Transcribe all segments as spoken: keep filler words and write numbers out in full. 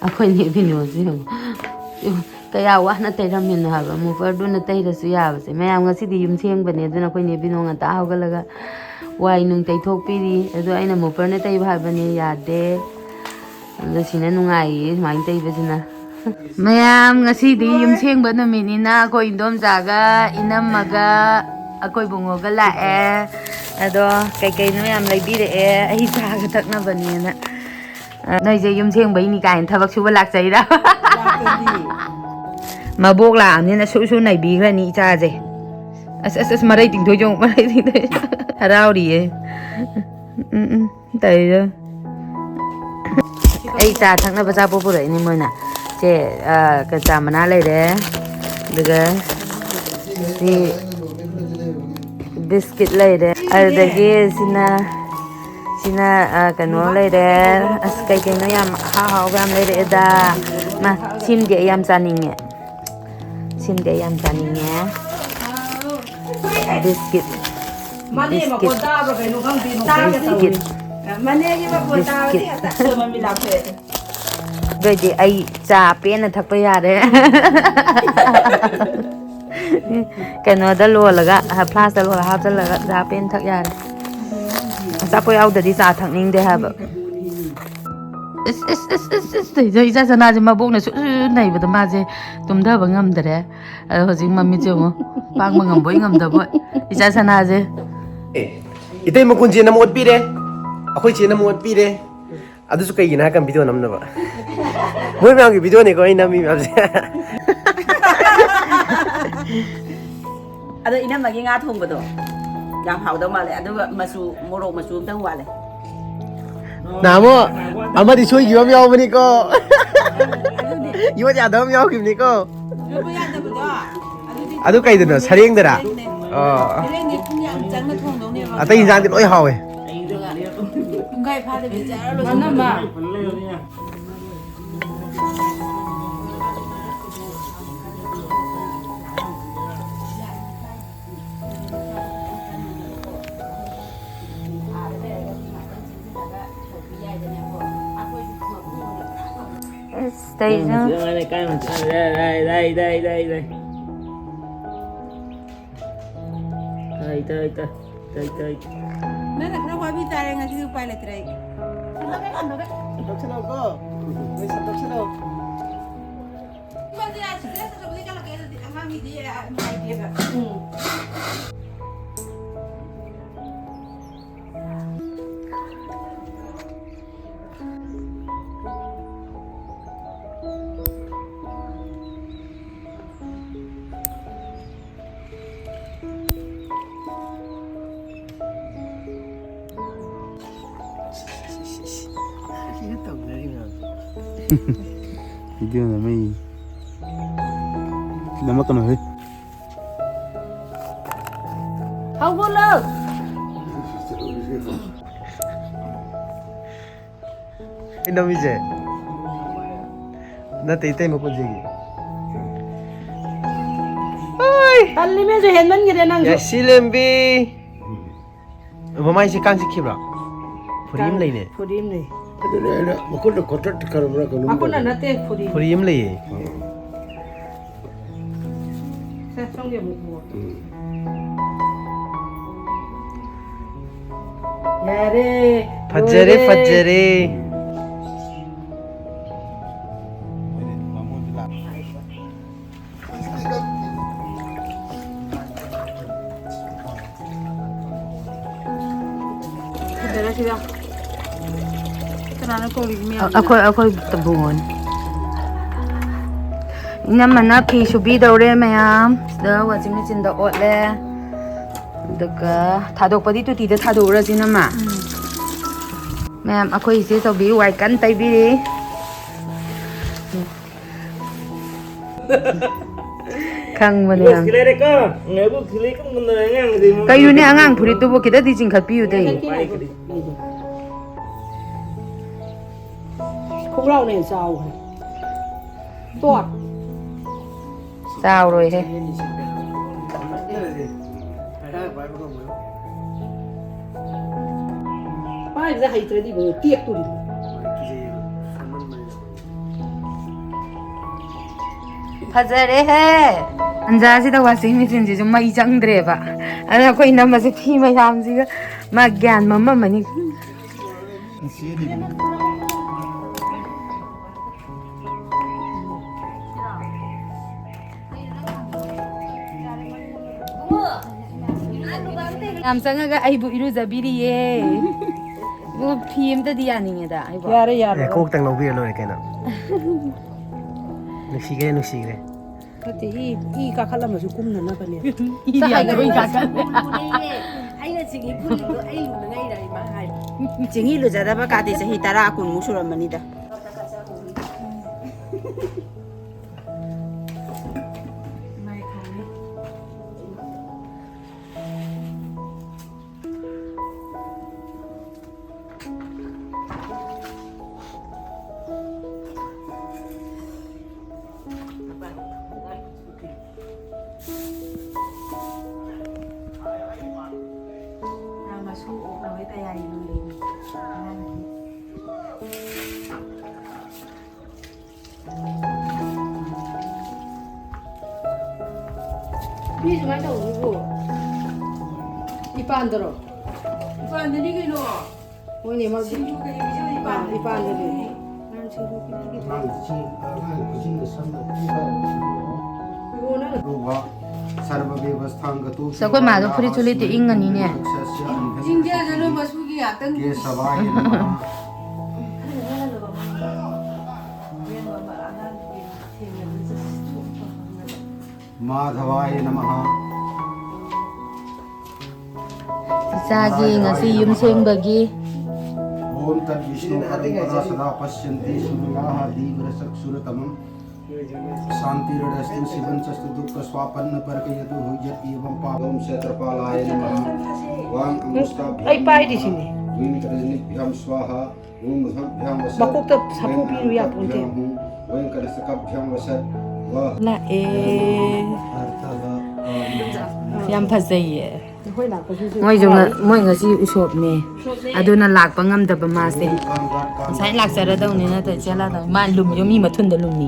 ꯑꯩꯈꯣꯏꯅꯦ ꯕꯤꯅꯣꯁꯦ ꯌꯦꯡꯉꯨ꯫ ꯀꯌꯥ ꯋꯥꯅ ꯇꯩꯔꯝꯃꯤꯅꯣ ꯍꯥꯏꯕ, ꯃꯣꯄꯔꯗꯨꯅ ꯇꯩꯔꯁꯨ ꯌꯥꯕꯁꯦ꯫ ꯃꯌꯥꯝ, ꯉꯁꯤꯗꯤ ꯌꯨꯝ ꯁꯦꯡꯕꯅꯦ, ꯑꯗꯨꯅ ꯑꯩꯈꯣꯏꯅꯦ ꯕꯤꯅꯣ ꯉꯟꯇꯥ ꯍꯧꯒꯠꯂꯒ ꯋꯥꯏ ꯅꯨꯡ ꯇꯩꯊꯣꯛꯄꯤꯔꯤ꯫ ꯑꯗꯣ ꯑꯩꯅ ꯃꯣꯄꯔꯅ ꯇꯩꯕ ꯍꯥꯏꯕꯅꯦ, ꯌꯥꯗꯦ꯫ ꯑꯗꯣ ꯁꯤꯅ ꯅꯨꯡꯉꯥꯏꯌꯦ ꯁꯨꯃꯥꯏꯅ ꯇꯩꯕꯁꯤꯅ꯫ ꯃꯌꯥꯝ, ꯉꯁꯤꯗꯤ ꯌꯨꯝ ꯁꯦꯡꯕ ꯅꯨꯃꯤꯠꯅꯤꯅ ꯑꯩꯈꯣꯏ ꯏꯟꯗꯣꯝꯆꯥꯒ ꯏꯅꯝꯃꯒ ꯑꯩꯈꯣꯏ ꯕꯨꯡꯉꯣꯒ ꯂꯥꯛꯑꯦ꯫ ꯑꯗꯣ ꯀꯩꯀꯩꯅꯣ ꯌꯥꯝ ꯂꯩꯕꯤꯔꯛꯑꯦ, ꯑꯩ ꯆꯥꯒ ꯊꯛꯅꯕꯅꯦꯅ꯫ ꯑ, ꯅꯣꯏꯁꯦ ꯌꯨꯝ ꯁꯦꯡꯕꯩꯅꯤ ꯀꯥꯏꯅ ꯊꯕꯛ ꯁꯨꯕ ꯂꯥꯛꯆꯩꯔꯥ? ꯂꯥꯛꯇ꯭ꯔꯗꯤ꯫ ꯃꯕꯣꯛ ꯂꯥꯛꯑꯕꯅꯤꯅ ꯁꯨ ꯁꯨ ꯅꯩꯕꯤꯈ꯭ꯔꯅꯤ ꯏꯆꯥꯁꯦ꯫ ꯑꯁ, ꯑꯁ, ꯑꯁ, ꯃꯔꯩ ꯇꯤꯡꯊꯣꯏ ꯆꯣꯡ, ꯃꯔꯩ ꯇꯤꯡꯊꯣꯏ꯫ ꯍꯔꯥꯎꯔꯤꯌꯦ꯫ ꯎꯝ, ꯎꯝ, ꯇꯧꯔꯤꯗꯣ꯫ ꯑꯩ ꯆꯥ ꯊꯛꯅꯕ ꯑꯆꯥꯄꯣꯠ ꯄꯨꯔꯛꯏꯅꯦ ꯃꯣꯏꯅ꯫ ꯁꯦ, ꯑ, ꯀ-, ꯆꯥ ꯃꯅꯥ ꯂꯩꯔꯦ꯫ ꯑꯗꯨꯒ ꯁꯤ ꯕꯤꯁꯀꯤꯠ ꯂꯩꯔꯦ꯫ ꯑꯗꯨꯗꯒꯤ ꯁꯤꯅ, ꯁꯤꯅ, ꯑ, ꯀꯩꯅꯣ ꯂꯩꯔꯦ꯫ ꯑꯁ, ꯀꯩ ꯀꯩꯅꯣ ꯌꯥꯝ ꯑꯍꯥꯎ ꯑꯍꯥꯎꯕ ꯌꯥꯝ ꯂꯩꯔꯛꯑꯦꯗ꯫ ꯃꯥ, ꯁꯤꯃꯗꯤ ꯑꯩ ꯌꯥꯝ ꯆꯥꯅꯤꯡꯉꯦ꯫ ꯁꯤꯃꯗꯤ ꯑꯩ ꯌꯥꯝ ꯆꯥꯅꯤꯡꯉꯦ꯫ ꯕꯤꯁꯀꯤꯠ꯫ ꯃꯥꯅꯦ, ꯕꯤꯁꯀꯤꯠ꯫ ꯃꯈꯣꯟ ꯇꯥꯕ꯭ꯔꯥ ꯀꯩꯅꯣ ꯈꯪꯗꯦ, ꯃꯈꯣꯟ ꯇꯥꯒꯦ ꯇꯧꯋꯦ꯫ ꯕꯤꯁꯀꯤꯠ꯫ ꯃꯅꯦꯒꯤ ꯃꯈꯣꯟ ꯇꯥꯕꯗꯤ ꯕꯤꯁꯀꯤꯠ꯫ ꯍꯦꯛꯇ ꯃꯃꯤ ꯂꯥꯛꯈ꯭ꯔꯦ꯫ ꯑꯗꯨꯑꯣꯏꯗꯤ ꯑꯩ ꯆꯥ ꯄꯦꯟꯅ ꯊꯛꯄ ꯌꯥꯔꯦ꯫ ꯀꯩꯅꯣꯗ ꯂꯣꯜꯂꯒ, ꯐ꯭ꯂꯥꯁꯇ ꯂꯣꯜꯂꯒ ꯍꯥꯞꯆꯜꯂꯒ ꯆꯥ ꯄꯦꯟꯅ ꯊꯛ ꯌꯥꯔꯦ꯫ ꯑꯆꯥꯄꯣꯠ ꯌꯥꯎꯗꯗꯤ ꯆꯥ ꯊꯛꯅꯤꯡꯗꯦ ꯍꯥꯏꯕ꯫ ꯏꯁ, ꯏꯁ, ꯏꯁ, ꯏꯁ, ꯏꯁ, ꯇꯧꯏꯗꯣ, ꯏꯆꯥ ꯁꯅꯥꯁꯦ ꯃꯕꯣꯛꯅ ꯁꯨ ꯁꯨ ꯅꯩꯕꯗ ꯃꯥꯁꯦ ꯇꯨꯝꯊꯕ ꯉꯝꯗꯔꯦ꯫ ꯑꯗꯣ ꯍꯧꯖꯤꯛ ꯃꯃꯤꯠꯁꯦ ꯌꯦꯡꯉꯣ, ꯄꯥꯡꯕ ꯉꯝꯕꯣꯏ ꯉꯝꯗꯕꯣꯏ꯫ ꯏꯆꯥ ꯁꯅꯥꯁꯦ꯫ ꯑꯦ, ꯏꯇꯩ ꯃꯀꯨꯟꯁꯦ ꯅꯝ ꯑꯣꯠꯄꯤꯔꯦ꯫ ꯑꯩꯈꯣꯏ ꯆꯦꯅ ꯑꯃꯨꯛ ꯑꯣꯠꯄꯤꯔꯦ꯫ ꯑꯗꯨꯁꯨ ꯀꯩꯒꯤꯅꯣ ꯍꯥꯏꯔꯀꯥꯟꯗ ꯚꯤꯗꯤꯑꯣ ꯅꯝꯅꯕ꯫ ꯃꯣꯏ ꯃꯌꯥꯝꯒꯤ ꯚꯤꯗꯤꯑꯣꯅꯤꯀꯣ ꯑꯩ ꯅꯝꯃꯤ ꯃꯌꯥꯝꯁꯦ꯫ ꯑꯗꯣ ꯏꯅꯝꯃꯒꯤ ꯉꯥ ꯊꯣꯡꯕꯗꯣ ꯌꯥꯝ ꯍꯥꯎꯗꯧ ꯃꯥꯜꯂꯦ꯫ ꯑꯗꯨꯒ ꯃꯆꯨ, ꯃꯣꯔꯣꯛ ꯃꯆꯨ ꯑꯝꯇꯪ ꯋꯥꯠꯂꯦ꯫ ꯅꯍꯥꯟꯃꯨꯛ ꯑꯃꯗꯤ ꯁꯣꯏꯈꯤꯕ ꯑꯃ ꯌꯥꯎꯕꯅꯤꯀꯣ꯫ ꯌꯣꯠ ꯌꯥꯗꯕ ꯑꯃ ꯌꯥꯎꯈꯤꯕꯅꯤꯀꯣ꯫ ꯌꯣꯠꯄ ꯌꯥꯗꯕꯗꯣ꯫ ꯑꯗꯨꯗꯤ ꯑꯗꯨ ꯀꯩꯗꯅꯣ? ꯁꯔꯦꯡꯗꯔꯥ? ꯁꯔꯦꯡꯅꯦ꯫ ꯑꯣ꯫ ꯁꯔꯦꯡꯗꯤ ꯄꯨꯡ ꯌꯥꯝ ꯆꯪꯅ ꯊꯣꯡꯗꯧꯅꯦꯕ꯫ ꯑꯇꯩ ꯏꯟꯖꯥꯡꯗꯤ ꯂꯣꯏ ꯍꯥꯎꯋꯦ꯫ ꯑꯗꯨꯒ ꯄꯨꯡꯈꯥꯏ ꯐꯥꯗꯕꯤ ꯖꯔ ꯂꯣꯏꯁꯤꯟꯕ꯫ ꯃꯅꯝꯃ꯫ ꯑꯁ, ꯇꯩꯖ꯫ ꯂꯩ, ꯂꯩ, ꯂꯩ, ꯂꯩ꯫ ꯇꯥꯏ, ꯇꯥꯏ, ꯇꯥꯏ, ꯇꯥꯏ, ꯇꯥꯏ, ꯇꯥꯏ꯫ ꯅꯪꯅ ꯈꯔ ꯋꯥꯕꯤ ꯇꯥꯔꯦ, ꯉꯁꯤꯗꯤ ꯎꯄꯥꯏ ꯂꯩꯇ꯭ꯔꯦ ꯑꯩ꯫ ꯁꯟꯗꯣꯛꯁꯤꯜꯂꯛꯎꯀꯣ꯫ ꯅꯣꯏ ꯁꯟꯗꯣꯛꯁꯤꯜꯂꯛꯎ꯫ ꯑꯉꯥꯡꯒꯤꯗꯤ ꯅꯨꯡꯉꯥꯏꯇꯦꯕ꯫ ꯎꯝ꯫ ꯁꯤꯗ ꯇꯧꯅꯔꯤꯕ꯫ ꯚꯤꯗꯤꯑꯣ ꯅꯝꯃꯛꯏ꯫ ꯅꯝꯃꯛꯀꯅꯨ ꯍꯦ꯫ ꯍꯧꯒꯠꯂꯣ꯫ ꯑꯩ ꯅꯝꯃꯤꯁꯦ ꯅꯠꯇꯦ, ꯏꯇꯩꯃ ꯄꯨꯟꯁꯤꯒꯤ꯫ ꯇꯜꯂꯤꯃꯦꯁꯨ ꯍꯦꯟꯃꯟꯈ꯭ꯔꯦ ꯅꯪꯁꯨ꯫ ꯌꯥꯏꯁꯤꯂꯦꯝꯕꯤ꯫ ꯃꯃꯥꯏꯁꯦ ꯀꯥꯡ ꯆꯤꯛꯈꯤꯕ꯭ꯔꯥ? ꯐꯨꯔꯤ ꯑꯃ ꯂꯩꯅꯦ꯫ ꯐꯨꯔꯤ ꯑꯃ ꯂꯩ꯫ ꯑꯗꯨꯅꯦ ꯑꯩꯅ ꯃꯈꯨꯠꯅ ꯀꯣꯇꯔ ꯈꯔꯕ꯭ꯔꯥ ꯀꯩꯅꯣꯝ ꯃꯈꯨꯠꯅ ꯇꯧꯔꯦ꯫ ꯅꯠꯇꯦ, ꯐꯨꯔꯤ꯫ ꯐꯨꯔꯤ ꯑꯃ ꯂꯩꯌꯦ꯫ ꯁꯦ, ꯁꯣꯝꯒꯤ ꯑꯃꯨꯛ ꯄꯨꯔꯣ꯫ ꯎꯝ꯫ ꯌꯥꯔꯦ, ꯐꯖꯔꯦ, ꯂꯣꯏꯔꯦ꯫ ꯐꯖꯔꯦ꯫ ꯐꯖꯔꯦ ꯁꯤꯗ꯫ ꯀꯅꯥꯅꯣ ꯀꯧꯔꯤꯕ ꯃꯌꯥꯝꯁꯤꯅ? ꯑꯩꯈꯣꯏ, ꯑꯩꯈꯣꯏ ꯕꯨꯡꯉꯣꯅꯤ꯫ ꯏꯅꯝꯃꯅ ꯐꯤ ꯁꯨꯕꯤꯗꯧꯔꯦ ꯃꯌꯥꯝ꯫ ꯁꯤꯗ washing machineꯗ ꯑꯣꯠꯂꯦ꯫ ꯑꯗꯨꯒ ꯊꯥꯗꯣꯛꯄꯗꯤ ꯇꯣꯇꯤꯗ ꯊꯥꯗꯣꯛꯎꯔꯁꯤ, ꯏꯅꯝꯃ꯫ ꯎꯝ꯫ ꯃꯌꯥꯝ, ꯑꯩꯈꯣꯏ ꯏꯆꯦ ꯆꯧꯕꯤ ꯋꯥꯏ ꯀꯟꯅ ꯇꯩꯕꯤꯔꯤ꯫ ꯈꯪꯕꯅꯦ ꯌꯥꯝ꯫ ꯏꯕꯣꯛꯁꯤ ꯂꯩꯔꯦꯀꯣ꯫ ꯏꯕꯣꯛꯁꯤ ꯂꯩ ꯀꯨꯝ ꯀꯨꯝꯗꯅ ꯑꯉꯥꯡꯁꯦ ꯀꯩꯅꯣꯅꯦ, ꯑꯉꯥꯡ ꯐꯨꯔꯤꯠꯇꯨꯕꯨ ꯈꯤꯇꯗꯤ ꯆꯤꯡꯈꯠꯄꯤꯌꯨ ꯇꯩ꯫ ꯈꯣꯡꯒ꯭ꯔꯥꯎꯅ ꯍꯦꯟꯅ ꯆꯥꯎꯈ꯭ꯔꯦ꯫ ꯇꯣꯠ꯫ ꯆꯥꯎꯔꯣꯏꯍꯦ꯫ ꯄꯥꯏꯕꯗ ꯍꯩꯇ꯭ꯔꯗꯤ ꯏꯕꯨꯡꯉꯣ ꯇꯦꯛꯇꯣꯔꯤꯕꯅꯤ꯫ ꯐꯖꯔꯦꯍꯦ꯫ ꯇꯟꯖꯥꯁꯤꯗ ꯋꯥꯁꯤꯡ ꯃꯦꯆꯤꯟꯁꯤꯁꯨ ꯃꯩ ꯆꯪꯗ꯭ꯔꯦꯕ꯫ ꯑꯗꯨꯅ ꯑꯩꯈꯣꯏ ꯏꯅꯝꯃꯁꯦ ꯐꯤ ꯃꯌꯥꯝꯁꯤꯒ ꯃꯥ ꯒ꯭ꯌꯥꯟ ꯃꯝꯃꯝꯃꯅꯤ꯫ ꯌꯥꯝ ꯆꯪꯉꯒ ꯑꯩꯕꯨ ꯏꯔꯨꯖꯕꯤꯔꯤꯌꯦ꯫ ꯏꯕꯨꯡꯉꯣ, ꯐꯤ ꯑꯝꯇꯗꯤ ꯌꯥꯅꯤꯡꯉꯦꯗ ꯑꯩꯕꯨ꯫ ꯌꯥꯔꯦ, ꯌꯥꯔꯦ꯫ ꯑꯦ, ꯀꯣꯛꯇꯪ ꯂꯧꯕꯤꯔ ꯂꯣꯏꯔꯦ ꯀꯩꯅꯣ꯫ ꯅꯨꯡꯁꯤꯈ꯭ꯔꯦ, ꯅꯨꯡꯁꯤꯈ꯭ꯔꯦ꯫ ꯅꯠꯇꯦ, ꯏ, ꯏ ꯀꯥꯈꯠꯂꯝꯃꯁꯨ ꯀꯨꯝꯅꯅꯕꯅꯦ꯫ ꯏ ꯌꯥꯗꯕꯩ ꯀꯥꯈꯠꯂꯦ꯫ ꯑꯩꯅ ꯆꯤꯡꯍꯤ ꯐꯨꯜꯂꯤꯗꯣ ꯑꯩ ꯂꯨꯅꯉꯥꯏꯔ ꯏꯃꯥ ꯍꯥꯏ꯫ ꯆꯤꯡꯍꯤ ꯂꯨꯖꯗꯕ ꯀꯥꯗꯤ ꯆꯍꯤ ꯇꯔꯥ ꯀꯨꯟꯃꯨꯛ ꯁꯨꯔꯝꯃꯅꯤꯗ꯫ ꯃꯁꯨ ꯑꯣꯛꯅꯕꯩ ꯇꯌꯥꯔꯤ ꯂꯣꯏꯔꯦ꯫ ꯃꯤ ꯁꯨꯃꯥꯏꯅ ꯇꯧꯕꯕꯨ ꯏꯄꯥꯟꯗꯔꯣ? ꯏꯄꯥꯟꯗꯅꯤ ꯀꯩꯅꯣ꯫ ꯍꯣꯏꯅꯦ, ꯃꯥ ꯁꯤꯡꯖꯨ ꯀꯩꯀꯩ ꯄꯤꯖꯕ ꯏꯄꯥꯟ, ꯏꯄꯥꯟꯗꯅꯤ꯫ ꯏꯄꯥꯟꯗꯅꯤ꯫ ꯅꯪ ꯁꯤꯡꯖꯨ ꯄꯤꯖꯒꯦ꯫ ꯑꯉꯥꯡ ꯈꯨꯖꯤꯟ-, ꯑꯉꯥꯡ ꯈꯨꯖꯤꯟꯗ ꯁꯝꯅ ꯄꯤꯕ꯫ ꯏꯕꯣ, ꯅꯪ ꯑꯗꯨꯒ ꯁꯔꯕ ꯕꯦꯕꯁꯊꯥꯡꯒꯇꯣ ꯑꯁ, ꯑꯩꯈꯣꯏ ꯃꯥꯗꯣ ꯐꯨꯔꯤꯠꯁꯨ ꯂꯤꯠꯇꯦ, ꯏꯪꯉꯅꯤꯅꯦ꯫ ꯏꯪꯖꯁꯅꯨ, ꯃꯁꯨꯒꯤ ꯉꯥꯛꯇꯪ꯫ ꯀꯦꯁꯕꯥꯌ ꯅꯃꯍ꯫ ꯃꯥꯙꯕꯥꯌ ꯅꯃꯍ꯫ ꯏꯆꯥꯒꯤ ꯉꯁꯤ ꯌꯨꯝ ꯁꯦꯡꯕꯒꯤ꯫ ॐ तद्विष्णोः परम्परा सदा पश्यन्ति सूर्याः दीव्रचक्षुरतमम्। शान्तिरडस्तु शिवञ्चस्तु दुःखस्वापन्नपरकयतुः यत् एवं पावं क्षेत्रपालाय नमः। वां अंगुष्ठाभ्यां नमः। वीं तर्जनीभ्यां स्वाहा। ꯃꯀꯣꯛꯇ ꯁꯥꯐꯨ ꯄꯤꯔꯨ ꯌꯥꯄꯣꯟꯇꯦ꯫ ꯂꯥꯛꯑꯦ꯫ ꯌꯥꯝ ꯐꯖꯩꯌꯦ꯫ ꯃꯣꯏꯁꯨ ꯉ-, ꯃꯣꯏ ꯉꯁꯤ ꯎꯁꯣꯞꯅꯦ꯫ ꯑꯗꯨꯅ ꯂꯥꯛꯄ ꯉꯝꯗꯕ ꯃꯥꯁꯦ꯫ ꯉꯁꯥꯏ ꯂꯥꯛꯆꯔꯗꯧꯅꯤ ꯅꯠꯇ꯭ꯔꯗꯤ ꯆꯦꯜꯂꯛꯑꯗꯧꯅꯤ꯫ ꯃꯥ ꯂꯨꯝꯃꯤꯌꯣ ꯃꯤ ꯃꯊꯨꯟꯗ ꯂꯨꯝꯃꯤ꯫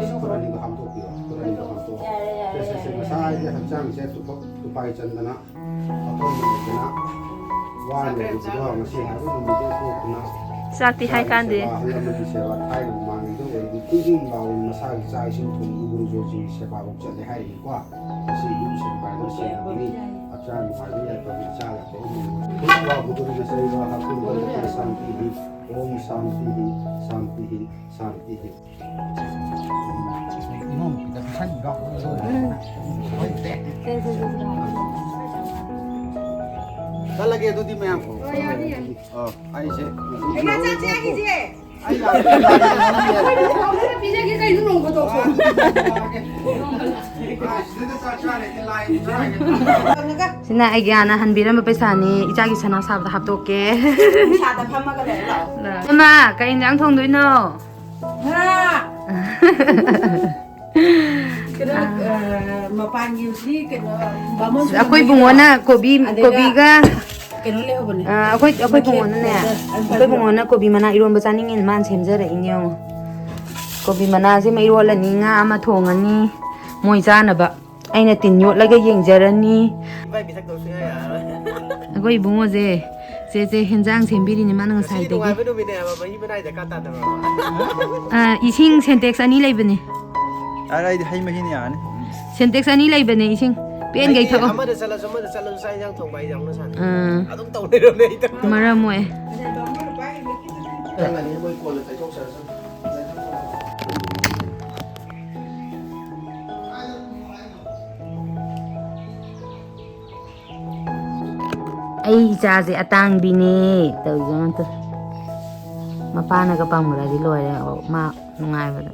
ꯎꯝ꯫ ꯈꯨꯠ ꯑꯅꯤꯗꯣ ꯍꯥꯝꯗꯣꯛꯄꯤꯌꯣ꯫ ꯈꯨꯠ ꯑꯅꯤꯗꯣ ꯍꯥꯝꯗꯣꯛꯑꯣ꯫ ꯌꯥꯔꯦ, ꯌꯥꯔꯦ, ꯄꯦꯁꯦꯟꯁꯦ ꯌꯥꯔꯦ, ꯌꯥꯔꯦ꯫ ꯉꯁꯥꯏꯗꯤ ꯍꯛꯆꯥꯡꯁꯦ ꯇꯨꯐꯛ ꯇꯨꯄꯥꯏ ꯆꯟꯗꯅ ꯑꯄꯣꯟꯕ ꯂꯩꯇꯅ ꯋꯥꯅ ꯂꯩꯕꯗꯣ ꯉꯁꯤ ꯍꯥꯏꯕ ꯅꯨꯃꯤꯠꯇ ꯊꯣꯛꯇꯨꯅ ꯆꯥꯛꯇꯤ ꯍꯥꯏ ꯀꯥꯟꯗꯦ꯫ ꯏꯁꯥꯒꯤ ꯁꯦꯕꯥ, ꯑꯍꯜ ꯂꯃꯟꯒꯤ ꯁꯦꯕꯥ ꯊꯥꯏꯅ ꯃꯃꯥꯡꯉꯩꯗ ꯑꯣꯏꯔꯗꯤ ꯏꯪ ꯏꯪ ꯂꯥꯎꯏ, ꯃꯁꯥꯒꯤ ꯆꯥꯛ ꯏꯁꯤꯡ ꯊꯣꯡꯕ ꯒꯨꯔꯨ ꯖꯣꯁꯤꯒꯤ ꯁꯦꯕꯥ ꯐꯥꯎ ꯆꯠꯂꯦ ꯍꯥꯏꯔꯤꯅꯤꯀꯣ꯫ ꯃꯁꯤ ꯌꯨꯝ ꯁꯦꯡꯕ ꯍꯥꯏꯕ ꯁꯦꯡꯕꯅꯤ꯫ ꯍꯛꯆꯥꯡ ꯅꯨꯡꯉꯥꯏꯕ ꯌꯥꯏꯐꯕ ꯏꯆꯥ ꯂꯥꯛꯄ ꯏꯃꯨꯡ꯫ ꯈꯨꯠ ꯋꯥ ꯒꯨꯔꯨ ꯅꯆꯩꯕ ꯍꯥꯀꯨꯝꯕ ꯅꯆꯩ ꯁꯥꯟꯇꯤꯍꯤ꯫ ꯑꯣꯝ ꯁꯥꯟꯇꯤꯍꯤ, ꯁꯥꯟꯇꯤꯍꯤ, ꯁꯥꯟꯇꯤꯍꯤ꯫ ꯆꯠꯂꯒꯦ ꯑꯗꯨꯗꯤ ꯃꯌꯥꯝ꯫ ꯍꯣꯏ, ꯌꯥꯅꯤ, ꯌꯥꯅꯤ꯫ ꯑ, ꯑꯩꯁꯦ ꯀꯩꯅꯣ ꯆꯥꯁꯦ ꯍꯥꯏꯒꯤꯁꯦ? ꯑꯩ ꯂꯥꯛꯑꯦ꯫ ꯄꯤꯖꯒꯦ ꯀꯩꯅꯣ ꯅꯣꯡ ꯐꯥꯗꯣꯛꯁꯨ꯫ ꯁꯤꯗ ꯆꯥꯛ ꯆꯥꯔꯦꯗꯤ ꯂꯥꯏ ꯎꯖꯔꯒꯦ꯫ ꯁꯤꯅ ꯑꯩꯒꯤ ꯑꯥꯅ ꯍꯟꯕꯤꯔꯝꯕ ꯄꯩꯁꯥꯅꯤ, ꯏꯆꯥꯒꯤ ꯁꯅꯥ ꯁꯥꯕꯗ ꯍꯥꯞꯇꯣꯛꯀꯦ꯫ ꯅꯨꯡꯁꯥꯗ ꯐꯝꯃꯒ ꯂꯩꯔꯣ ꯂꯥꯛꯑꯣ꯫ ꯏꯃꯥ, ꯀꯩ ꯏꯟꯖꯥꯡ ꯊꯣꯡꯗꯣꯏꯅꯣ? ꯉꯥ꯫ ꯀꯩꯅꯣ, ꯑꯥ꯫ ꯑ, ꯃꯄꯥꯟꯒꯤ ꯍꯧꯖꯤꯛ ꯀꯩꯅꯣ, ꯕꯥꯃꯣꯟ ꯑꯩꯈꯣꯏ ꯁꯣꯏꯕꯨꯝꯒꯤꯗꯣ, ꯕꯨꯡꯉꯣꯅ ꯀꯣꯕꯤ, ꯑꯗꯩꯗ ꯀꯣꯕꯤꯒ, ꯀꯩꯅꯣ ꯂꯩꯍꯧꯕꯅꯦ꯫ ꯑ, ꯑꯩꯈꯣꯏ, ꯑꯩꯈꯣꯏ ꯃꯊꯦꯜ ꯕꯨꯡꯉꯣꯅꯅꯦ, ꯂꯩꯗ, ꯑꯩꯈꯣꯏ ꯕꯨꯡꯉꯣꯅ ꯀꯣꯕꯤ ꯃꯅꯥ ꯏꯔꯣꯟꯕ ꯆꯥꯅꯤꯡꯉꯦꯅ ꯃꯥꯅ ꯁꯦꯝꯖꯔꯛꯏꯅꯦ ꯌꯦꯡꯉꯣ꯫ ꯀꯣꯕꯤ ꯃꯅꯥꯁꯤꯃ ꯏꯔꯣꯜꯂꯅꯤ, ꯉꯥ ꯑꯃ ꯊꯣꯡꯉꯅꯤ, ꯃꯣꯏ ꯆꯥꯅꯕ꯫ ꯑꯩꯅ ꯇꯤꯟ ꯌꯣꯠꯂꯒ ꯌꯦꯡꯖꯔꯅꯤ꯫ ꯏꯕꯥꯏ ꯄꯤꯊꯛꯇꯕ ꯁꯨꯡꯌꯥ ꯌꯥꯔꯔꯣꯏ꯫ ꯑꯩꯈꯣꯏ ꯏꯕꯨꯡꯉꯣꯁꯦ, ꯆꯦ, ꯆꯦ, ꯍꯦꯟꯖꯥꯡ ꯁꯦꯝꯕꯤꯔꯤꯅꯦ ꯃꯥꯅ ꯉꯁꯤꯗꯤ ꯉꯁꯥꯏꯗꯒꯤ꯫ ꯅꯨꯡꯉꯥꯏꯕ ꯅꯨꯃꯤꯠꯅꯦ ꯍꯥꯏꯕ, ꯃꯍꯤ ꯃꯅꯥꯏ ꯗꯔꯀꯥꯔ ꯇꯥꯗꯕ꯭ꯔꯕ? ꯑ, ꯏꯁꯤꯡ ꯁꯦꯟꯇꯦꯛꯁ ꯑꯅꯤ ꯂꯩꯕꯅꯦ꯫ ꯌꯥꯔꯦ, ꯑꯩꯗꯤ ꯍꯩ ꯃꯍꯤꯅ ꯌꯥꯔꯅꯤ꯫ ꯁꯦꯟꯇꯦꯛꯁ ꯑꯅꯤ ꯂꯩꯕꯅꯦ ꯏꯁꯤꯡ꯫ ꯄꯦꯟꯈꯩ ꯍꯥꯏꯗꯤ ꯊꯛꯑꯣ꯫ ꯑꯃꯗ ꯆꯠꯂꯁꯨ, ꯑꯃꯗ ꯆꯠꯂꯁꯨ ꯆꯥꯛ ꯏꯟꯖꯥꯡ ꯊꯣꯡꯕ ꯍꯥꯏꯁꯦ ꯍꯧꯅ ꯁꯥꯅꯤ꯫ ꯑꯥ꯫ ꯑꯗꯨꯝ ꯇꯧ ꯂꯩꯔꯕꯅꯦ ꯑꯩ ꯊꯛꯇꯕ꯫ ꯃꯔꯝ ꯃꯣꯛꯑꯦ꯫ ꯆꯪꯉꯅꯤ, ꯃꯣꯏ ꯀꯣꯟꯅ ꯇꯩꯊꯣꯛꯆꯔꯁꯅꯨ꯫ ꯑꯩ ꯏꯆꯥꯁꯦ ꯑꯇꯥꯡꯕꯤꯅꯦ ꯇꯧꯔꯤꯁꯦ ꯑꯝꯇ꯫ ꯃꯄꯥꯅꯒ ꯄꯝꯈ꯭ꯔꯗꯤ ꯂꯣꯏꯔꯦ, ꯑꯣ, ꯃꯥ ꯅꯨꯡꯉꯥꯏꯕꯗ꯫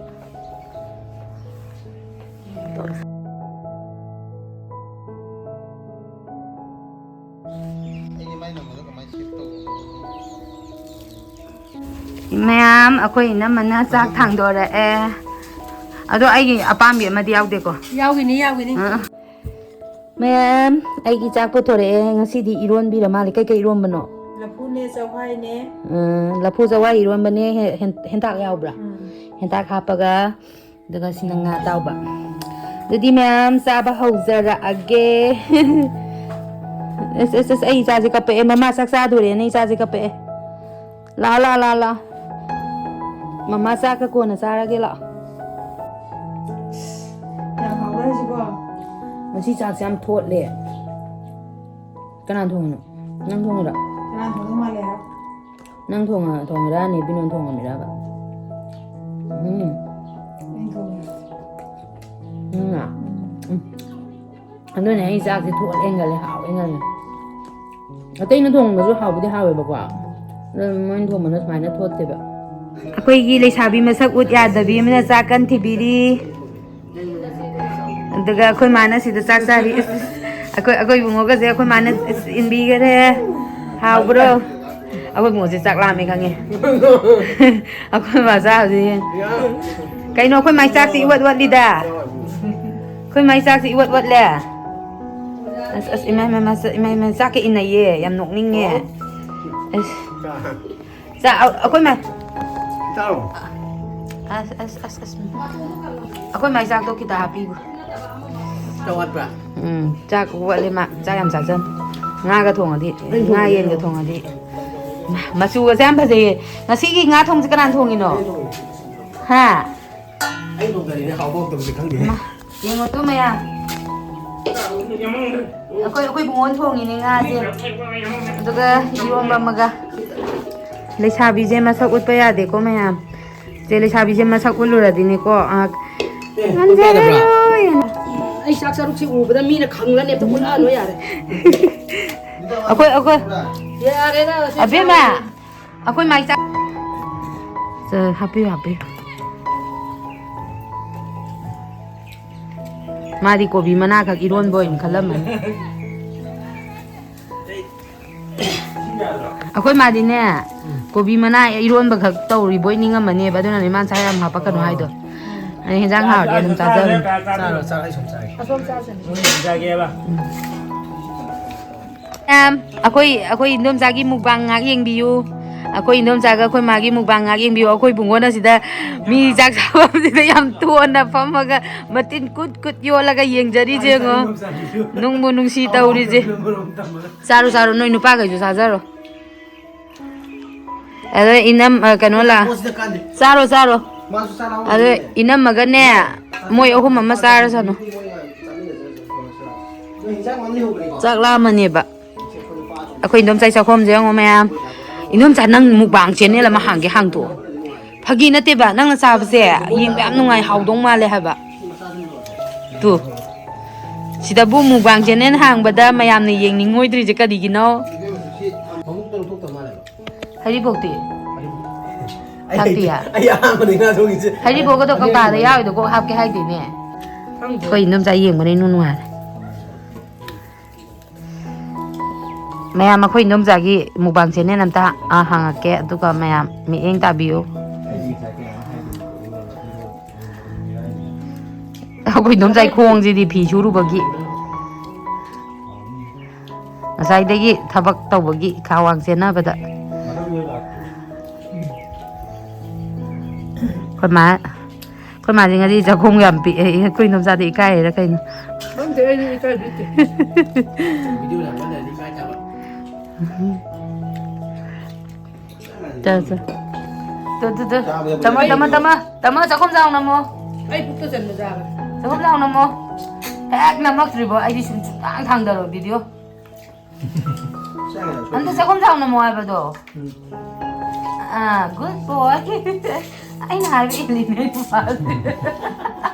ꯃꯌꯥꯝ, ꯑꯩꯈꯣꯏ ꯏꯅꯝꯃꯅ ꯆꯥꯛ ꯊꯥꯡꯗꯣꯔꯛꯑꯦ꯫ ꯑꯗꯣ ꯑꯩꯒꯤ ꯑꯄꯥꯝꯕꯤ ꯑꯃꯗꯤ ꯌꯥꯎꯗꯦꯀꯣ꯫ ꯌꯥꯎꯒꯤꯅꯤ, ꯌꯥꯎꯒꯤꯅꯤ꯫ ꯑ꯫ ꯃꯌꯥꯝ, ꯑꯩꯒꯤ ꯆꯥꯛ ꯄꯨꯊꯣꯔꯛꯑꯦ꯫ ꯉꯁꯤꯗꯤ ꯏꯔꯣꯟꯕꯤꯔ ꯃꯥꯜꯂꯦ꯫ ꯀꯩꯀꯩ ꯏꯔꯣꯟꯕꯅꯣ? ꯂꯐꯨꯅꯦ, ꯆꯋꯥꯏꯅꯦ꯫ ꯎꯝ, ꯂꯐꯨ ꯆꯋꯥꯏ ꯏꯔꯣꯟꯕꯅꯦ꯫ ꯍꯦ-, ꯍꯦꯟ-, ꯍꯦꯟꯇꯥꯛ ꯌꯥꯎꯕ꯭ꯔꯥ? ꯎꯝ꯫ ꯍꯦꯟꯇꯥꯛ ꯍꯥꯞꯄꯒ, ꯑꯗꯨꯒ ꯁꯤꯅ ꯉꯥ ꯑꯇꯥꯎꯕ꯫ ꯑꯗꯨꯗꯤ ꯃꯌꯥꯝ ꯆꯥꯕ ꯍꯧꯖꯔꯛꯑꯒꯦ꯫ ꯑꯁ, ꯑꯁ, ꯑꯁ, ꯑꯩ ꯏꯆꯥꯁꯦ ꯀꯞꯄꯛꯑꯦ꯫ ꯃꯃꯥ ꯆꯥꯛ ꯆꯥꯗꯣꯔꯦꯅ ꯏꯆꯥꯁꯦ ꯀꯞꯄꯛꯑꯦ꯫ ꯂꯥ, ꯂꯥ, ꯂꯥ, ꯂꯥ꯫ ꯃꯃꯥ ꯆꯥꯛꯀ ꯀꯣꯟꯅ ꯆꯥꯔꯒꯦ ꯂꯥꯛꯑꯣ꯫ ꯌꯥꯝ ꯍꯥꯎꯔꯦ ꯍꯧꯖꯤꯛꯀꯣ꯫ ꯉꯁꯤ ꯆꯥꯛꯁꯦ ꯌꯥꯝ ꯊꯣꯠꯂꯦ꯫ ꯀꯅꯥ ꯊꯣꯡꯉꯤꯅꯣ? ꯅꯪ ꯊꯣꯡꯉꯤꯔꯣ? ꯀꯅꯥ ꯊꯣꯡꯉꯤ ꯃꯥꯜꯂꯦ ꯍꯥꯏꯔꯣ? ꯅꯪ ꯊꯣꯡꯉ-, ꯊꯣꯡꯉꯤꯔꯥ, ꯅꯦꯕꯤꯅꯣꯟ ꯊꯣꯡꯉꯝꯃꯤꯔꯕ? ꯎꯝ꯫ ꯑꯩꯅ ꯊꯣꯡꯉꯤ꯫ ꯎꯝ꯫ ꯎꯝ꯫ ꯑꯗꯨꯅꯦ ꯑꯩ ꯆꯥꯛꯁꯦ ꯊꯣꯠ ꯍꯦꯟꯒꯜꯂꯦ, ꯍꯥꯎ ꯍꯦꯟꯒꯜꯂꯦ꯫ ꯑꯇꯩꯅ ꯊꯣꯡꯕꯁꯨ ꯍꯥꯎꯕꯨꯗꯤ ꯍꯥꯎꯋꯦꯕꯀꯣ, ꯑꯗꯣ ꯃꯣꯏꯅ ꯊꯣꯡꯕꯅ ꯁꯨꯃꯥꯏꯅ ꯊꯣꯠꯇꯦꯕ꯫ ꯑꯩꯈꯣꯏꯒꯤ ꯂꯩꯁꯥꯕꯤ ꯃꯁꯛ ꯎꯠ ꯌꯥꯗꯕꯤ ꯑꯃꯅ ꯆꯥꯛ ꯀꯟ ꯊꯤꯕꯤꯔꯤ꯫ ꯑꯗꯨꯒ ꯑꯩꯈꯣꯏ ꯃꯥꯅ ꯁꯤꯗ ꯆꯥꯛ ꯆꯥꯔꯤ꯫ ꯑꯩꯈꯣꯏ, ꯑꯩꯈꯣꯏ ꯏꯕꯨꯡꯉꯣꯒꯁꯦ ꯑꯩꯈꯣꯏ ꯃꯥꯅ ꯏꯟꯕꯤꯈꯔꯦ꯫ ꯍꯥꯎꯕ꯭ꯔꯣ? ꯑꯩꯈꯣꯏ ꯏꯕꯨꯡꯉꯣꯁꯦ ꯆꯥꯛ ꯂꯥꯝꯃꯦ ꯈꯪꯉꯦ꯫ ꯑꯩꯈꯣꯏ ꯃꯥ ꯆꯥꯕꯁꯦ ꯌꯦꯡ-, ꯀꯩꯅꯣ ꯑꯩꯈꯣꯏ ꯃꯥꯏ ꯆꯥꯛꯁꯤ ꯏꯋꯠ ꯋꯠꯂꯤꯗ꯫ ꯑꯩꯈꯣꯏ ꯃꯥꯏ ꯆꯥꯛꯁꯤ ꯏꯋꯠ ꯋꯠꯂꯦ꯫ ꯑꯁ, ꯑꯁ, ꯏꯃꯥ, ꯏꯃꯥ, ꯏꯃꯥ, ꯆꯥꯛ-, ꯏꯃꯥ, ꯏꯃꯥ, ꯆꯥꯛꯀ ꯏꯟꯅꯩꯌꯦ꯫ ꯌꯥꯝ ꯅꯣꯛꯅꯤꯡꯉꯦ꯫ ꯑꯁ꯫ ꯆꯥ-, ꯑ-, ꯑꯩꯈꯣꯏ ꯃꯥ-, ꯆꯥꯔꯣ꯫ ꯑꯁ, ꯑꯁ, ꯑꯁ, ꯑꯁ꯫ ꯑꯩꯈꯣꯏ ꯃꯥꯏ ꯆꯥꯛꯇꯣ ꯈꯤꯇ ꯍꯥꯞꯄꯤꯒꯣ꯫ ꯆꯥꯛ ꯋꯥꯠꯄ꯭ꯔꯥ? ꯎꯝ, ꯆꯥꯛ ꯋꯥꯠꯂꯦ ꯃꯥ꯫ ꯆꯥꯛ ꯌꯥꯝ ꯆꯥꯖꯅꯤ꯫ ꯉꯥꯒ ꯊꯣꯡꯉꯗꯤ, ꯑꯩ ꯉꯥ ꯊꯣꯡꯉꯦ, ꯌꯦꯟꯒ ꯑꯩ ꯊꯣꯡꯉꯦ꯫ ꯊꯣꯡꯉꯗꯤ꯫ ꯃꯆꯨꯒꯁꯦ ꯌꯥꯝ ꯐꯖꯩꯌꯦ꯫ ꯉꯁꯤꯒꯤ ꯉꯥ ꯊꯣꯡꯁꯦ ꯀꯅꯥꯅ ꯊꯣꯡꯉꯤꯅꯣ? ꯑꯩ ꯊꯣꯡꯉꯦ꯫ ꯍꯥ? ꯑꯩ ꯊꯣꯡꯖꯔꯤꯅꯦ, ꯍꯥꯎꯕ ꯍꯥꯎꯇꯕꯁꯦ ꯈꯪꯗꯦ꯫ ꯃꯥ, ꯌꯦꯡꯉꯣ ꯇꯨ ꯃꯌꯥꯝ꯫ ꯑꯩꯈꯣꯏ, ꯑꯩꯈꯣꯏ ꯏꯕꯨꯡꯉꯣꯅ ꯊꯣꯡꯉꯤꯅꯦ ꯉꯥꯁꯦ꯫ ꯑꯗꯨꯒ ꯏꯔꯣꯝꯕ ꯑꯃꯒ꯫ ꯂꯩꯁꯥꯕꯤꯁꯦ ꯃꯁꯛ ꯎꯠꯄ ꯌꯥꯗꯦꯀꯣ ꯃꯌꯥꯝ꯫ ꯁꯦ, ꯂꯩꯁꯥꯕꯤꯁꯦ ꯃꯁꯛ ꯎꯠꯂꯨꯔꯗꯤꯅꯦꯀꯣ, ꯑ, ꯑꯦ, ꯉꯝꯖꯔꯔꯣꯏꯅ꯫ ꯑꯩ ꯆꯥꯛ ꯁꯔꯨꯛꯁꯤ ꯎꯕꯗ ꯃꯤꯅ ꯈꯪꯂꯅꯤ, ꯑꯝꯇ ꯎꯠꯂꯛꯑꯅꯨ ꯌꯥꯔꯦ꯫ ꯑꯩꯈꯣꯏ, ꯑꯩꯈꯣꯏ꯫ ꯌꯥꯔꯦꯗ, ꯁꯤ ꯑꯕꯦꯝꯃ꯫ ꯆꯥꯔꯅꯤ꯫ ꯑꯩꯈꯣꯏ ꯃꯥꯏ ꯆꯥꯛ-, ꯁꯦ, ꯍꯥꯞꯄꯤꯌꯨ, ꯍꯥꯞꯄꯤꯌꯨ꯫ ꯃꯥꯗꯤ ꯀꯣꯕꯤ ꯃꯅꯥ ꯈꯛ ꯏꯔꯣꯟꯕ ꯑꯣꯏꯅ ꯈꯜꯂꯝꯃꯅꯤ꯫ ꯑꯩꯈꯣꯏ ꯃꯥꯗꯤꯅꯦ, ꯀꯣꯕꯤ ꯃꯅꯥ ꯏꯔꯣꯟꯕ ꯈꯛ ꯇꯧꯔꯤꯕꯣꯏ ꯅꯤꯡꯉꯝꯃꯅꯦꯕ, ꯑꯗꯨꯅꯅꯦ ꯃꯥꯅ ꯁꯥ ꯌꯥꯝ ꯍꯥꯞꯄꯛꯀꯅꯨ ꯍꯥꯏꯗꯣ꯫ ꯑꯩ ꯍꯦꯟꯖꯥꯡ ꯍꯥꯎꯔꯗꯤ ꯑꯗꯨꯝ ꯆꯥꯖꯕꯅꯤ꯫ ꯆꯥꯔꯣ, ꯆꯥꯔꯣ, ꯑꯩ ꯁꯨꯝ ꯆꯥꯒꯦ꯫ ꯎꯝ꯫ ꯃꯌꯥꯝ, ꯑꯩꯈꯣꯏ, ꯑꯩꯈꯣꯏ ꯏꯟꯗꯣꯝꯆꯥꯒꯤ ꯃꯨꯛꯕꯥꯡ ꯉꯥꯏꯍꯥꯛ ꯌꯦꯡꯕꯤꯌꯨ꯫ ꯑꯩꯈꯣꯏ ꯏꯟꯗꯣꯝꯆꯥꯒ ꯑꯩꯈꯣꯏ ꯃꯥꯒꯤ ꯃꯨꯛꯕꯥꯡ ꯉꯥꯏꯍꯥꯛ ꯌꯦꯡꯕꯤꯌꯨ꯫ ꯑꯩꯈꯣꯏ ꯕꯨꯡꯉꯣꯅ ꯁꯤꯗ ꯃꯤ ꯆꯥꯛ ꯆꯥꯐꯝꯁꯤꯗ ꯌꯥꯝ ꯇꯣꯟꯅ ꯐꯝꯃꯒ ꯃꯇꯤꯟ ꯀꯨꯠ ꯀꯨꯠ ꯌꯣꯜꯂꯒ ꯌꯦꯡꯖꯔꯤꯁꯦ ꯌꯦꯡꯉꯣ꯫ ꯅꯨꯡꯕꯨ ꯅꯨꯡꯁꯤ ꯇꯧꯔꯤꯁꯦ꯫ ꯆꯥꯔꯣ, ꯆꯥꯔꯣ, ꯅꯣꯏ ꯅꯨꯄꯥꯈꯩꯁꯨ ꯆꯥꯖꯔꯣ꯫ ꯑꯗꯣ ꯏꯅꯝ, ꯑ, ꯀꯩꯅꯣ ꯂꯥ-, ꯄꯣꯠꯁꯤꯗ ꯀꯥꯟꯗꯦ꯫ ꯆꯥꯔꯣ, ꯆꯥꯔꯣ꯫ ꯃꯥꯁꯨ ꯆꯥꯔꯥꯎ ꯑꯗꯣ ꯂꯩꯔꯦ꯫ ꯏꯅꯝꯃꯒꯅꯦ, ꯃꯣꯏ ꯑꯍꯨꯝ ꯑꯃ ꯆꯥꯔꯁꯅꯨ꯫ ꯅꯣꯏ ꯏꯟꯖꯥꯡ ꯑꯃ ꯂꯩꯍꯧꯕꯅꯦ꯫ ꯆꯥꯛ ꯂꯥꯝꯃꯅꯦꯕ꯫ ꯑꯩꯈꯣꯏ ꯏꯟꯗꯣꯝꯆꯥꯏ ꯆꯥꯛꯈꯣꯝꯁꯦ ꯌꯦꯡꯉꯣ ꯃꯌꯥꯝ꯫ ꯏꯟꯗꯣꯝꯆꯥ, ꯅꯪ ꯃꯨꯛꯕꯥꯡ ꯆꯦꯅꯦꯜ ꯑꯃ ꯍꯥꯡꯒꯦ ꯍꯥꯡꯗꯣꯛꯑꯣ꯫ ꯐꯥꯒꯤ ꯅꯠꯇꯦꯕ, ꯅꯪꯅ ꯆꯥꯕꯁꯦ ꯌꯦꯡꯕ ꯌꯥꯝ ꯅꯨꯡꯉꯥꯏ, ꯍꯥꯎꯗꯧ ꯃꯥꯜꯂꯦ ꯍꯥꯏꯕ꯫ ꯇꯨ꯫ ꯁꯤꯗꯕꯨ ꯃꯨꯛꯕꯥꯡ ꯆꯦꯅꯦꯜ ꯍꯥꯡꯕꯗ ꯃꯌꯥꯝꯅ ꯌꯦꯡꯅꯤꯡꯉꯣꯏꯗ꯭ꯔꯤꯁꯦ ꯀꯔꯤꯒꯤꯅꯣ? ꯍꯔꯤꯕꯣꯛꯇꯤ? ꯑꯩ ꯊꯥꯛꯇꯤꯌꯥ? ꯑꯩ ꯑꯍꯥꯟꯕꯅꯤ ꯉꯥ ꯊꯣꯡꯉꯤꯁꯦ꯫ ꯍꯔꯤꯕꯣꯛꯀꯗꯣ ꯀꯧꯇꯥꯗ ꯌꯥꯎꯔꯤꯗꯣ ꯀꯣꯛ ꯍꯥꯞꯀꯦ ꯍꯥꯏꯗꯦꯅꯦ꯫ ꯈꯪꯗꯦ꯫ ꯑꯩꯈꯣꯏ ꯏꯟꯗꯣꯝꯆꯥ ꯌꯦꯡꯕꯅ ꯏꯅꯨꯡ ꯅꯨꯡꯉꯥꯏꯔꯦ꯫ ꯃꯌꯥꯝ, ꯑꯩꯈꯣꯏ ꯏꯟꯗꯣꯝꯆꯥꯒꯤ ꯃꯨꯛꯕꯥꯡ ꯆꯦꯅꯦꯜ ꯑꯝꯇ, ꯑ, ꯍꯥꯡꯉꯛꯀꯦ, ꯑꯗꯨꯒ ꯃꯌꯥꯝ ꯃꯤꯠꯌꯦꯡ ꯇꯥꯕꯤꯌꯨ꯫ ꯑꯩꯈꯣꯏ ꯏꯟꯗꯣꯝꯆꯥꯒꯤ ꯈꯣꯡꯁꯤꯗꯤ ꯐꯤ ꯁꯨꯔꯨꯕꯒꯤ, ꯉꯁꯥꯏꯗꯒꯤ ꯊꯕꯛ ꯇꯧꯕꯒꯤ ꯈꯥꯋꯥꯡ ꯆꯦꯟꯅꯕꯗ꯫ ꯑꯩꯈꯣꯏ ꯃꯥ ꯑꯩꯈꯣꯏ ꯃꯥꯗꯤ ꯉꯁꯤ ꯆꯥꯛꯈꯣꯝ ꯌꯥꯝ ꯄꯤꯛꯑꯦ꯫ ꯑꯩꯈꯣꯏ ꯏꯟꯗꯣꯝꯆꯥꯗꯤ ꯏꯀꯥꯏꯔꯤꯔꯥ ꯀꯩꯅꯣ? ꯈꯪꯗꯦ, ꯑꯩꯗꯤ ꯏꯀꯥꯏꯕꯤꯗꯦ꯫ ꯆꯥ, ꯆꯥ꯫ Two, two, two. ꯇꯥꯃꯣ, ꯇꯥꯃꯣ, ꯇꯥꯃꯣ꯫ ꯇꯥꯃꯣ, ꯆꯥꯛꯈꯣꯝ ꯆꯥꯎ ꯅꯝꯃꯣ꯫ ꯑꯩ ꯄꯨꯛꯇ ꯆꯟꯕ ꯆꯥꯕ꯫ ꯆꯥꯛꯈꯣꯝ ꯆꯥꯎ ꯅꯝꯃꯣ꯫ ꯍꯦꯛ ꯅꯝꯃꯛꯇ꯭ꯔꯤꯕꯣ ꯑꯩꯗꯤ ꯁꯨꯝ ꯁꯨꯡꯊꯥꯡ ꯊꯥꯡꯗꯔꯣ ꯚꯤꯗꯤꯑꯣ꯫ ꯑꯝꯇ ꯆꯥꯛꯈꯨꯝ ꯆꯥꯎꯅ ꯃꯣ ꯍꯥꯏꯕꯗꯣ꯫ ꯎꯝ꯫ ꯑꯥ, good boy꯫ ꯑꯩꯅ ꯍꯥꯏꯕ ꯏꯜꯂꯤꯅꯦ ꯅꯨꯄꯥꯁꯦ꯫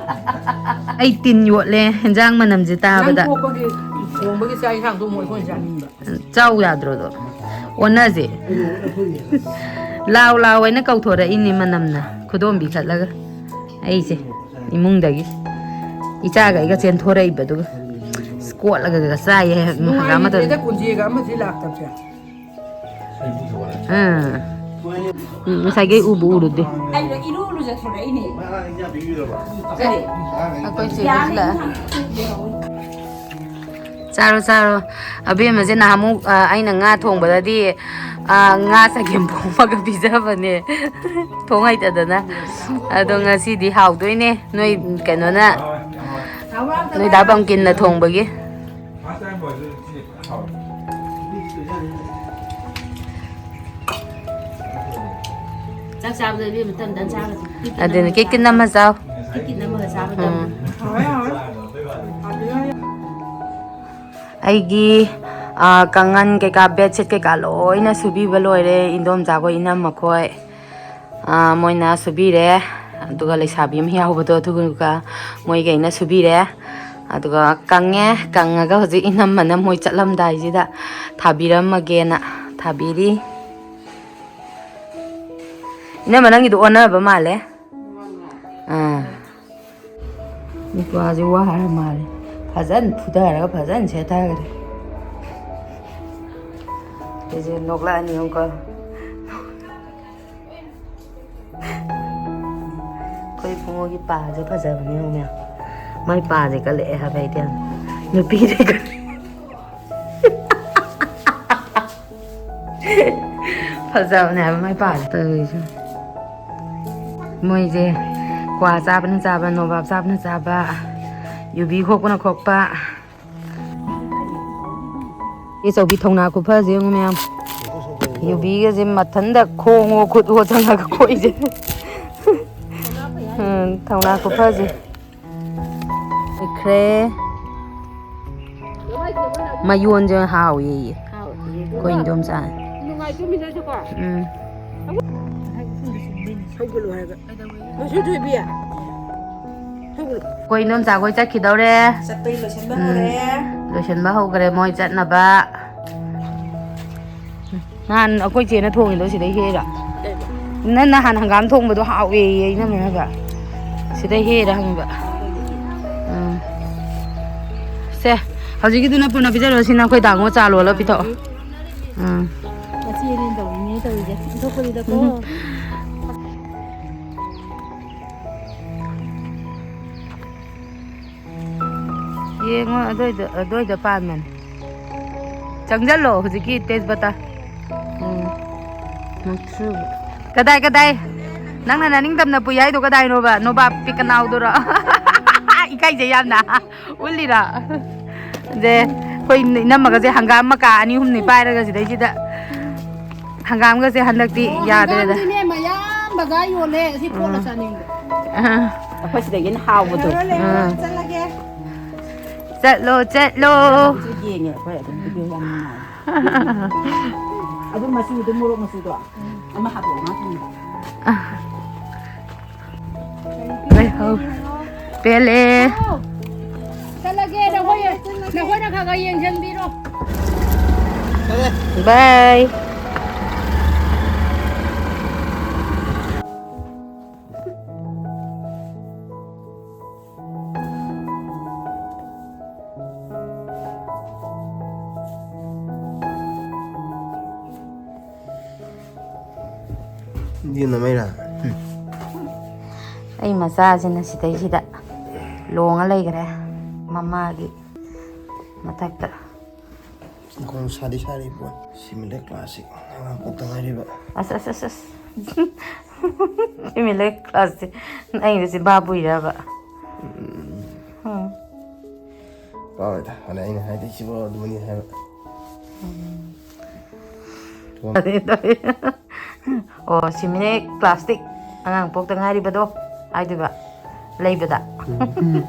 ꯑꯩ ꯇꯤꯟ ꯌꯣꯠꯂꯦ ꯍꯦꯟꯖꯥꯡ ꯃꯅꯝꯁꯦ ꯇꯥꯕꯗ꯫ ꯅꯪ ꯄꯣꯛꯄꯒꯤ, ꯊꯣꯡꯕꯒꯤ ꯆꯥꯛ ꯏꯟꯁꯥꯡꯗꯣ ꯑꯃꯨꯛ ꯑꯩꯈꯣꯏꯅ ꯆꯥꯅꯤꯡꯕ꯫ ꯆꯥꯎ ꯌꯥꯗ꯭ꯔꯣꯗꯣ? ꯑꯣꯟꯅꯁꯦ꯫ ꯂꯥꯎ ꯂꯥꯎ ꯍꯥꯏꯅ ꯀꯧꯊꯣꯔꯛꯏꯅꯦ ꯃꯅꯝꯅ ꯈꯨꯗꯣꯝꯕꯤ ꯈꯠꯂꯒ꯫ ꯑꯩꯁꯦ ꯏꯃꯨꯡꯗꯒꯤ ꯏꯆꯥꯒ ꯑꯩꯒ ꯆꯦꯟꯊꯣꯔꯛꯏꯕ, ꯑꯗꯨꯒ ꯀꯣꯠꯂꯒ ꯆꯥꯏꯌꯦ ꯍꯪꯒꯥꯝ ꯃꯇꯣꯟ꯫ ꯅꯨꯡꯉꯥꯏꯔꯤꯉꯩꯗ ꯀꯨꯟꯖꯦꯒ ꯑꯃꯁꯤ ꯂꯥꯛꯇꯕꯁꯦ꯫ ꯑꯥ꯫ ꯎꯝ, ꯉꯁꯥꯏꯒꯩ ꯎꯕꯨ ꯎꯔꯨꯗꯦ꯫ ꯑꯩꯅ ꯏꯔꯨ ꯂꯨꯖꯊꯣꯔꯛꯏꯅꯦ꯫ ꯑꯩꯈꯣꯏ ꯆꯦ ꯍꯣꯏꯁꯨ ꯂꯥꯛꯑꯦ꯫ ꯆꯥꯔꯣ, ꯆꯥꯔꯣ꯫ ꯑꯕꯦꯝꯃꯁꯦ ꯅꯍꯥꯟꯃꯨꯛ, ꯑ, ꯑꯩꯅ ꯉꯥ ꯊꯣꯡꯕꯗꯗꯤ, ꯑ, ꯉꯥ ꯆꯒꯦꯝ ꯄꯣꯝꯃꯒ ꯄꯤꯖꯕꯅꯦ꯫ ꯊꯣꯡ ꯍꯩꯇꯗꯅ꯫ ꯑꯗꯣ ꯉꯁꯤꯗꯤ ꯍꯥꯎꯗꯣꯏꯅꯦ꯫ ꯅꯣꯏ ꯀꯩꯅꯣꯅ, ꯅꯣꯏ ꯗꯥ ꯄꯝꯀꯤꯟꯅ ꯊꯣꯡꯕꯒꯤ꯫ First time ꯑꯣꯏꯗꯣꯏꯅꯤ, ꯁꯤꯅ ꯈ꯭ꯋꯥꯏ ꯍꯥꯎꯔꯤꯁꯦ꯫ ꯆꯥꯛ ꯆꯥꯕꯗ ꯏꯕꯦꯝꯃ ꯇꯟ ꯇꯟ ꯆꯥꯒꯗꯕꯅꯤ꯫ ꯑꯗꯨꯅ ꯀꯦꯛ ꯇꯤꯟ ꯑꯃ ꯆꯥꯎ꯫ ꯀꯦꯛ ꯇꯤꯟ ꯑꯃꯒ ꯆꯥꯒꯗꯕꯅꯤ꯫ ꯎꯝ꯫ ꯑꯩꯒꯤ, ꯑ, ꯀꯥꯡꯈꯟ ꯀꯩꯀꯥ, ꯕꯦꯗꯁꯤꯠ ꯀꯩꯀꯥ ꯂꯣꯏꯅ ꯁꯨꯕꯤꯕ ꯂꯣꯏꯔꯦ꯫ ꯏꯟꯗꯣꯝꯆꯥꯈꯣꯏ, ꯏꯅꯝꯃꯈꯣꯏ, ꯑ, ꯃꯣꯏꯅ ꯁꯨꯕꯤꯔꯦ꯫ ꯑꯗꯨꯒ ꯂꯩꯁꯥꯕꯤ ꯑꯃ ꯌꯥꯎꯕꯗꯣ, ꯑꯗꯨꯒ ꯃꯣꯏꯈꯩꯅ ꯁꯨꯕꯤꯔꯦ꯫ ꯑꯗꯨꯒ ꯀꯪꯉꯦ꯫ ꯀꯪꯉꯒ ꯍꯧꯖꯤꯛ ꯏꯅꯝꯃꯅ ꯃꯣꯏ ꯆꯠꯂꯝꯗꯥꯏꯁꯤꯗ ꯊꯥꯕꯤꯔꯝꯃꯒꯦꯅ ꯊꯥꯕꯤꯔꯤ꯫ ꯏꯅꯝꯃ, ꯅꯪꯒꯤꯗꯣ ꯑꯣꯟꯅꯕ ꯃꯥꯜꯂꯦ꯫ ꯑꯥ꯫ ꯅꯨꯄꯥꯁꯦ ꯋꯥꯔ ꯃꯥꯜꯂꯦ꯫ ꯐꯖꯅ ꯐꯨꯊꯔꯒ ꯐꯖꯅ ꯁꯦꯠꯊꯈ꯭ꯔꯦ꯫ ꯑꯩꯁꯦ ꯅꯣꯛꯂꯛꯑꯅꯤ ꯑꯃꯨꯛꯀ꯫ ꯑꯩꯈꯣꯏ ꯏꯕꯨꯡꯉꯣꯒꯤ ꯄꯥꯁꯦ ꯐꯖꯕꯅꯦ, ꯌꯦꯡꯉꯨ ꯃꯌꯥꯝ꯫ ꯃꯥꯏ ꯄꯥꯁꯦ ꯀꯜꯂꯛꯑꯦ ꯍꯥꯏꯕ ꯑꯩꯗꯤ ꯌꯥꯝ꯫ ꯅꯨꯄꯤꯗꯤ ꯀꯜꯂꯛꯑꯦ꯫ ꯐꯖꯕꯅꯦ ꯍꯥꯏꯕ ꯃꯥꯏ ꯄꯥꯁꯦ ꯇꯧꯔꯤꯁꯦ꯫ ꯃꯣꯏꯁꯦ ꯀ꯭ꯋꯥ ꯆꯥꯕꯅ ꯆꯥꯕ, ꯅꯣꯕꯥꯞ ꯆꯥꯕꯅ ꯆꯥꯕ, ꯌꯨꯕꯤ ꯈꯣꯛꯄꯅ ꯈꯣꯛꯄ꯫ ꯏꯆꯧꯕꯤ ꯊꯧꯅꯥ ꯈꯨꯐꯁꯦ ꯌꯦꯡꯉꯨ ꯃꯌꯥꯝ꯫ ꯌꯨꯕꯤꯒꯁꯦ ꯃꯊꯟꯇ ꯈꯣꯡꯉꯣ ꯈꯨꯠ ꯍꯣ ꯆꯪꯉꯒ ꯈꯣꯛꯏꯁꯦ꯫ ꯎꯝ, ꯊꯧꯅꯥ ꯈꯨꯐꯁꯦ꯫ ꯂꯣꯏꯈ꯭ꯔꯦ꯫ ꯃꯌꯣꯟꯁꯦ ꯍꯥꯎꯋꯦꯌꯦ꯫ ꯍꯥꯎꯋꯦꯌꯦ꯫ ꯑꯩꯈꯣꯏ ꯏꯟꯗꯣꯝꯆꯥ꯫ ꯅꯨꯡꯉꯥꯏ ꯇꯨꯝꯃꯤꯟꯅꯁꯨꯀꯣ꯫ ꯎꯝ꯫ ꯍꯧꯒꯠꯂꯨ ꯍꯥꯏꯔꯒ꯫ ꯃꯁꯤ ꯊꯣꯏꯕꯤ꯫ ꯍꯧꯒꯠꯂꯨ꯫ ꯑꯩꯈꯣꯏ ꯏꯟꯗꯣꯝꯆꯥꯈꯣꯏ ꯆꯠꯈꯤꯗꯧꯔꯦ꯫ ꯆꯠꯄꯩ ꯂꯣꯏꯁꯤꯟꯕ ꯎꯝ꯫ ꯍꯧꯔꯦ꯫ ꯂꯣꯏꯁꯤꯟꯕ ꯍꯧꯈ꯭ꯔꯦ ꯃꯣꯏ ꯆꯠꯅꯕ꯫ ꯅꯍꯥꯟ ꯑꯩꯈꯣꯏ ꯆꯦꯅ ꯊꯣꯡꯉꯤꯗꯣ ꯁꯤꯗꯩ ꯍꯦꯛꯏꯔꯣ? ꯀꯩꯕ? ꯅꯪ ꯅꯍꯥꯟ ꯍꯪꯒꯥꯝ ꯊꯣꯡꯕꯗꯣ ꯍꯥꯎꯋꯦꯌꯦ ꯏꯅꯝꯃ ꯍꯥꯏꯕ꯫ ꯁꯤꯗꯩ ꯍꯦꯛꯏꯔꯥ ꯍꯪꯕ꯫ ꯎꯝ꯫ ꯁꯦ, ꯍꯧꯖꯤꯛꯀꯤꯗꯨꯅ ꯄꯨꯟꯅ ꯄꯤꯖꯔꯣ, ꯁꯤꯅ ꯑꯩꯈꯣꯏ ꯇꯥꯃꯣ ꯆꯥ ꯂꯣꯜꯂ ꯄꯤꯊꯛꯑꯣ꯫ ꯎꯝ꯫ ꯃꯆꯦꯅꯦꯅ ꯇꯧꯔꯤꯅꯦ ꯇꯧꯔꯤꯁꯦ꯫ ꯑꯣꯟꯊꯣꯛꯄꯅꯤꯗꯀꯣ꯫ ꯎꯝ꯫ ꯌꯦꯡꯉꯣ, ꯑꯗꯨꯏꯗ, ꯑꯗꯨꯏꯗ ꯄꯥꯟꯕꯅꯦ꯫ ꯆꯪꯖꯜꯂꯣ, ꯍꯧꯖꯤꯛꯀꯤ ꯇꯦꯖꯄꯇꯥ꯫ ꯎꯝ꯫ ꯃꯨꯛꯊ꯭ꯔꯨꯕꯤ꯫ ꯀꯗꯥꯏ, ꯀꯗꯥꯏ? ꯅꯪꯅ ꯅꯅꯤꯡꯇꯝꯅ ꯄꯨꯏ ꯍꯥꯏꯗꯣ ꯀꯗꯥꯏꯅꯣꯕ? ꯅꯣꯕꯥꯞ ꯄꯤꯛꯀꯅꯥꯎꯗꯨꯔꯣ? ꯏꯀꯥꯏꯖꯩ ꯌꯥꯝꯅ꯫ ꯎꯠꯂꯤꯔꯣ? ꯁꯦ, ꯑꯩꯈꯣꯏ ꯏꯅꯝꯃꯒꯁꯦ ꯍꯪꯒꯥꯝ ꯃꯀꯥ ꯑꯅꯤ ꯑꯍꯨꯝꯅꯤ ꯄꯥꯏꯔꯒ ꯁꯤꯗꯩꯁꯤꯗ꯫ ꯍꯪꯒꯥꯝꯒꯁꯦ ꯍꯟꯗꯛꯇꯤ ꯑꯣ, ꯌꯥꯗ꯭ꯔꯦꯗ꯫ ꯍꯪꯒꯥꯝꯗꯤꯅꯦ ꯃꯌꯥꯝ ꯕꯖꯥꯔ ꯌꯣꯜꯂꯦ, ꯁꯤ ꯄꯣꯠꯂ ꯆꯥꯅꯤꯡꯕ꯫ ꯑꯥ꯫ ꯑꯩꯈꯣꯏ ꯁꯤꯗꯒꯤꯅ ꯍꯥꯎꯕꯗꯣ꯫ ꯂꯩꯔꯣ, ꯂꯩꯔꯣ, ꯑꯥ꯫ ꯆꯠꯂꯒꯦ꯫ ꯆꯠꯂꯣ, ꯆꯠꯂꯣ꯫ ꯑꯗꯨ ꯌꯦꯡꯉꯦ ꯑꯩꯈꯣꯏ ꯑꯗꯨꯝ video ꯌꯥꯝ ꯅꯨꯡꯉꯥꯏ꯫ ꯑꯗꯨ ꯃꯆꯨꯗꯣ, ꯃꯣꯔꯣꯛ ꯃꯆꯨꯗꯣ ꯑꯃ ꯍꯥꯞꯄꯛꯑꯣ, ꯉꯥ ꯊꯣꯡꯕ꯫ ꯂꯩꯍꯧ꯫ ꯄꯦꯜꯂꯦ꯫ ꯆꯠꯂꯒꯦ, ꯅꯈꯣꯏ, ꯅꯈꯣꯏꯅ ꯈꯔ ꯈꯔ ꯌꯦꯡꯁꯤꯟꯕꯤꯔꯣ꯫ ꯕꯥꯏ꯫ ꯌꯦꯟꯅ ꯃꯩꯔꯥ? ꯑꯩ ꯃꯆꯥꯁꯤꯅ ꯁꯤꯗꯩꯁꯤꯗ ꯂꯣꯡꯉ ꯂꯩꯈ꯭ꯔꯦ, ꯃꯃꯥꯒꯤ ꯃꯊꯛꯇ꯫ ꯅꯈꯣꯡ ꯁꯥꯗꯤ ꯁꯥꯔꯤ ꯄꯣꯠ꯫ ꯁꯤꯃꯤꯂꯦ ꯀ꯭ꯂꯥꯁꯤꯛ ꯑꯉꯥꯡ ꯄꯣꯛꯇ ꯉꯥꯏꯔꯤꯕ꯫ ꯑꯁ, ꯑꯁ, ꯑꯁ, ꯑꯁ꯫ ꯁꯤꯃꯤꯂꯦ ꯀ꯭ꯂꯥꯁꯤꯛ꯫ ꯅꯪꯒꯤꯁꯤ ꯕꯥꯕꯨꯏꯔꯕ? ꯎꯝ꯫ ꯎꯝ꯫ ꯄꯥꯎꯔꯦꯗ꯫ ꯑꯗ ꯑꯩꯅ ꯍꯥꯏꯗꯣꯏꯁꯤꯕꯣ ꯑꯗꯨꯃꯅꯤ ꯍꯥꯏꯕ꯫ ꯎꯝ꯫ ꯊꯣꯡ-, ꯑꯣ, ꯁꯤꯃꯤꯅꯦ ꯀ꯭ꯂꯥꯁꯤꯛ ꯑꯉꯥꯡ ꯄꯣꯛꯇ ꯉꯥꯏꯔꯤꯕꯗꯣ ꯍꯥꯏꯗꯣꯏꯕ ꯂꯩꯕꯗ꯫ ꯎꯝ꯫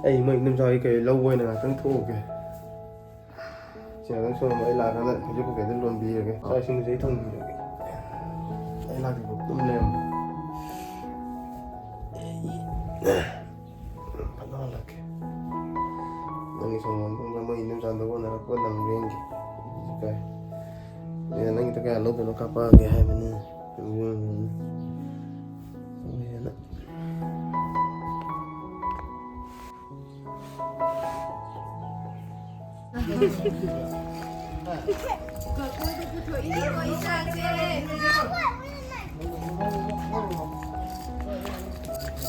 ꯑꯩ ꯃꯣꯏ ꯏꯗꯣꯝꯆꯥꯒꯤ ꯀꯩ ꯂꯧꯕ ꯑꯣꯏꯅ ꯉꯥꯛꯇꯪ ꯊꯣꯛꯎꯒꯦ꯫ ꯁꯤ ꯉꯥꯛꯇꯪ ꯁꯣꯝ ꯑꯩ ꯂꯥꯛꯑꯀꯥꯟꯗ ꯍꯧꯖꯤꯛ ꯀꯩꯀꯩꯗꯣ ꯂꯣꯟꯕꯤꯔꯒꯦ꯫ ꯆꯥꯛ ꯏꯁꯤꯡꯗꯨꯁꯨ ꯑꯩ ꯊꯣꯡꯕꯤꯔꯒꯦ꯫ ꯑꯩ ꯂꯥꯛꯇ꯭ꯔꯤꯐꯥꯎ ꯑꯗꯨꯝ ꯂꯩꯔꯝꯃꯣ꯫ ꯐꯠ ꯂꯥꯎ ꯍꯜꯂꯛꯀꯦ꯫ ꯅꯪꯒꯤ ꯁꯪꯒꯣꯝ ꯃꯇꯨꯡꯗ ꯃꯣꯏ ꯏꯅꯝꯆꯥꯗ ꯍꯣꯠꯅꯔꯛꯄ ꯅꯪꯕ꯭ꯔꯥ ꯌꯦꯡꯒꯦ꯫ ꯀꯥꯏ꯫ ꯑꯩꯅ ꯅꯪꯒꯤꯗ ꯀꯌꯥ ꯂꯧꯗꯣꯏꯅꯣ ꯀꯥꯞꯄꯛꯑꯒꯦ ꯍꯥꯏꯕꯅꯤ꯫ ꯌꯦꯡꯉꯨꯅꯦ꯫ ꯍꯣꯏ, ꯍꯦꯟꯅ꯫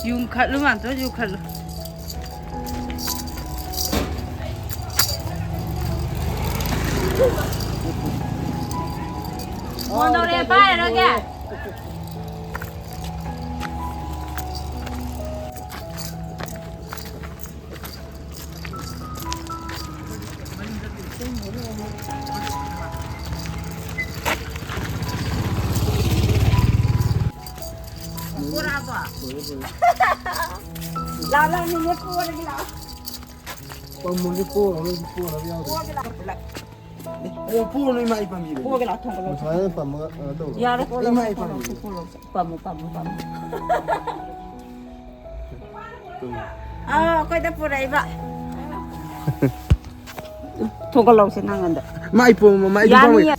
ꯌꯨꯡꯈꯠꯂꯨ, ꯃꯥꯝꯇꯣꯟ, ꯌꯨꯡꯈꯠꯂꯨ꯫ ꯐꯣꯟ ꯇꯧꯔꯛꯑꯦ, ꯄꯥꯏꯔꯔꯣꯏꯒꯦ꯫ ꯂꯥꯛꯑꯣ, ꯂꯥꯛꯑꯣ, ꯅꯦꯅꯦ ꯄꯨꯔꯒꯦ, ꯂꯥꯛꯑꯣ꯫ ꯄꯝꯃꯣꯁꯦ ꯄꯨꯔꯒ, ꯅꯣꯏꯁꯨ ꯄꯨꯔꯒ ꯌꯥꯎꯗ꯭ꯔꯦ꯫ ꯄꯨꯔꯒꯦ, ꯂꯥꯛꯑꯣ, ꯄꯨꯔꯒꯦ꯫ ꯑꯦ, ꯑꯣ, ꯄꯨꯔꯣ, ꯅꯣꯏ ꯏꯃꯥ ꯏ ꯄꯥꯝꯕꯤꯕꯅꯦ꯫ ꯄꯨꯔꯒꯦ, ꯂꯥꯛꯑꯣ, ꯊꯣꯡꯒꯠꯂꯣ꯫ ꯁꯨꯃꯥꯏꯅ ꯄꯝꯃꯒ ꯀꯩꯅꯣ ꯇꯧꯔꯣ꯫ ꯌꯥꯔꯦ, ꯄꯨꯔꯣ, ꯏꯃꯥ ꯏ ꯄꯨꯔꯣ, ꯄꯥꯝꯕꯤ꯫ ꯄꯨꯔꯣ, ꯄꯨꯔꯣ, ꯄꯥꯝꯃꯣ, ꯄꯥꯝꯃꯣ, ꯄꯥꯝꯃꯣ꯫ ꯑꯥ, ꯑꯩꯈꯣꯏꯗ ꯄꯨꯔꯛꯏꯕ꯫ ꯊꯣꯛꯒꯠꯂꯛꯎꯁꯦ ꯅꯪ ꯑꯗ꯫ ꯃꯥꯏ ꯄꯣꯝꯃ, ꯃꯥꯏ ꯑꯗꯨꯝ ꯌꯥꯅꯤ, ꯄꯣꯝꯃꯦ꯫ ꯌꯥ-,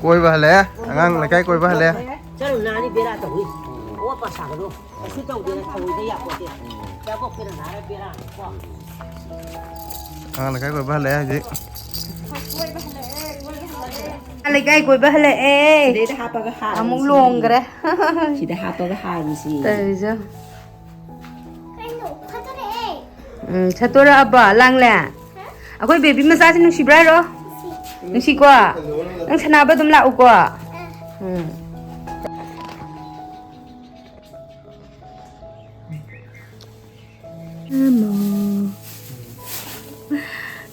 ꯀꯣꯏꯕ ꯍꯜꯂꯛꯑꯦ꯫ ꯑꯉꯥꯡ ꯂꯩꯀꯥꯏ ꯀꯣꯏꯕ ꯍꯜꯂꯛꯑꯦ꯫ ꯆꯠꯂꯨ, ꯅꯥꯅꯤ, ꯕꯦꯔꯥ ꯇꯧꯏ꯫ ꯑꯣ, ꯄꯥꯁꯥꯒꯗꯣ꯫ ꯀꯩꯁꯨ ꯇꯧꯗꯦ, ꯊꯧꯑꯣꯏꯗ ꯌꯥꯄꯣꯠꯇꯦ꯫ ꯌꯥꯄꯣꯛꯇꯦꯅ ꯅꯥꯔ ꯕꯦꯔꯥꯅꯤ ꯀꯣ꯫ ꯑꯉꯥꯡ ꯂꯩꯀꯥꯏ ꯀꯣꯏꯕ ꯍꯜꯂꯛꯑꯦ ꯍꯧꯖꯤꯛ꯫ ꯂꯩꯀꯥꯏ ꯀꯣꯏꯕ ꯍꯜꯂꯛꯑꯦ꯫ ꯁꯤꯗꯩꯗ ꯍꯥꯞꯄꯒ ꯍꯥꯔꯁꯤ꯫ ꯑꯃꯨꯛ ꯂꯣꯡꯈ꯭ꯔꯦ꯫ ꯁꯤꯗ ꯍꯥꯞꯄꯒ ꯍꯥꯔꯁꯤ꯫ ꯇꯧꯔꯤꯁꯦ꯫ ꯎꯝ, ꯁꯠꯇꯣꯔꯛꯑꯕꯣ, ꯂꯥꯡꯂꯦ? ꯑꯩꯈꯣꯏ ꯕꯦꯕꯤ ꯃꯆꯥꯁꯦ ꯅꯨꯡꯁꯤꯕ꯭ꯔꯥ ꯍꯥꯏꯔꯣ? ꯅꯨꯡꯁꯤꯀꯣ? ꯅꯪ ꯁꯥꯟꯅꯕ ꯑꯗꯨꯝ ꯂꯥꯛꯎꯀꯣ? ꯎꯝ꯫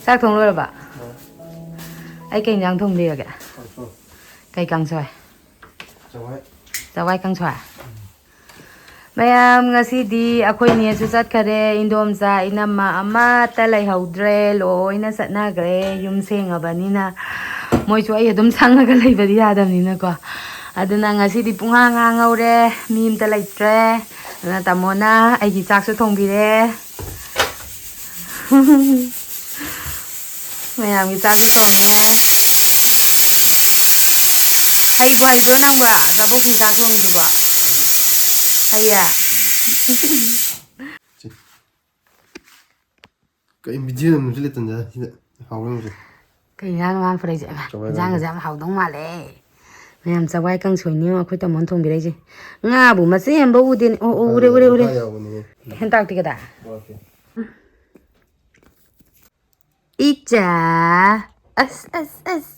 ꯆꯥꯛ ꯊꯣꯡ ꯂꯣꯏꯔꯕ? ꯑꯩ ꯀꯩ ꯏꯟꯖꯥꯡ ꯊꯣꯡꯕꯤꯔꯒꯦ? ꯀꯩ ꯀꯥꯡꯁꯣꯏ? ꯆꯋꯥꯏ꯫ ꯆꯋꯥꯏ ꯀꯥꯡꯁꯣꯏ? ꯃꯌꯥꯝ, ꯉꯁꯤꯗꯤ ꯑꯩꯈꯣꯏ ꯅꯦꯁꯨ ꯆꯠꯈꯔꯦ, ꯏꯟꯗꯣꯝꯆꯥ ꯏꯅꯝꯃ ꯑꯃꯠꯇ ꯂꯩꯍꯧꯗ꯭ꯔꯦ, ꯂꯣꯏꯅ ꯆꯠꯅꯈ꯭ꯔꯦ꯫ ꯌꯨꯝ ꯁꯦꯡꯉꯕꯅꯤꯅ ꯃꯣꯏꯁꯨ ꯑꯩ ꯑꯗꯨꯝ ꯁꯪꯉꯒ ꯂꯩꯕꯗꯤ ꯌꯥꯗꯕꯅꯤꯅꯀꯣ꯫ ꯑꯗꯨꯅ ꯉꯁꯤꯗꯤ ꯄꯨꯡꯍꯥꯡ ꯍꯥꯡꯍꯧꯔꯦ, ꯃꯤ ꯑꯝꯇ ꯂꯩꯇ꯭ꯔꯦ꯫ ꯑꯗꯨꯅ ꯇꯥꯃꯣꯅ ꯑꯩꯒꯤ ꯆꯥꯛꯁꯨ ꯊꯣꯡꯕꯤꯔꯦ꯫ ꯃꯌꯥꯝꯒꯤ ꯆꯥꯛꯁꯨ ꯊꯣꯡꯉꯦ꯫ ꯍꯩꯕꯨ ꯍꯩꯕ꯭ꯔꯣ ꯅꯪꯕꯣ? ꯗꯥ ꯄꯣꯛꯄꯤ ꯆꯥꯛ ꯊꯣꯡꯕꯗꯨꯕꯣ? ꯍꯩꯌꯦ? ꯀꯩ ꯚꯤꯗꯤꯑꯣ ꯅꯝꯕꯁꯨ ꯂꯩꯇꯅ ꯁꯤꯗ ꯍꯥꯎꯔꯝꯗ꯭ꯔꯦ꯫ ꯀꯩ ꯏꯟꯖꯥꯡ ꯉꯥꯡ ꯐꯔꯛꯏꯁꯦ? ꯆꯋꯥꯏ ꯏꯟꯖꯥꯡꯒꯁꯦ ꯉꯥꯡꯕ꯫ ꯌꯥꯝ ꯍꯥꯎꯗꯧ ꯃꯥꯜꯂꯦ꯫ ꯃꯌꯥꯝ ꯆꯋꯥꯏ ꯀꯥꯡꯁꯣꯏꯅꯤ ꯑꯩꯈꯣꯏ ꯇꯥꯃꯣꯅ ꯊꯣꯡꯕꯤꯔꯛꯏꯁꯦ꯫ ꯉꯥꯕꯨ ꯃꯆꯦꯠ ꯑꯃꯐꯥꯎ ꯎꯗꯦꯅꯦ꯫ ꯑꯣ, ꯑꯣ, ꯎꯔꯦ, ꯎꯔꯦ, ꯎꯔꯦ꯫ ꯉꯥ ꯌꯥꯎꯕꯅꯤꯍꯦ꯫ ꯍꯦꯟꯇꯥꯛꯇꯤ ꯀꯗꯥꯏ? ꯄꯣꯔꯛꯀꯦ꯫ ꯏꯆꯥ! ꯑꯁ, ꯑꯁ, ꯑꯁ!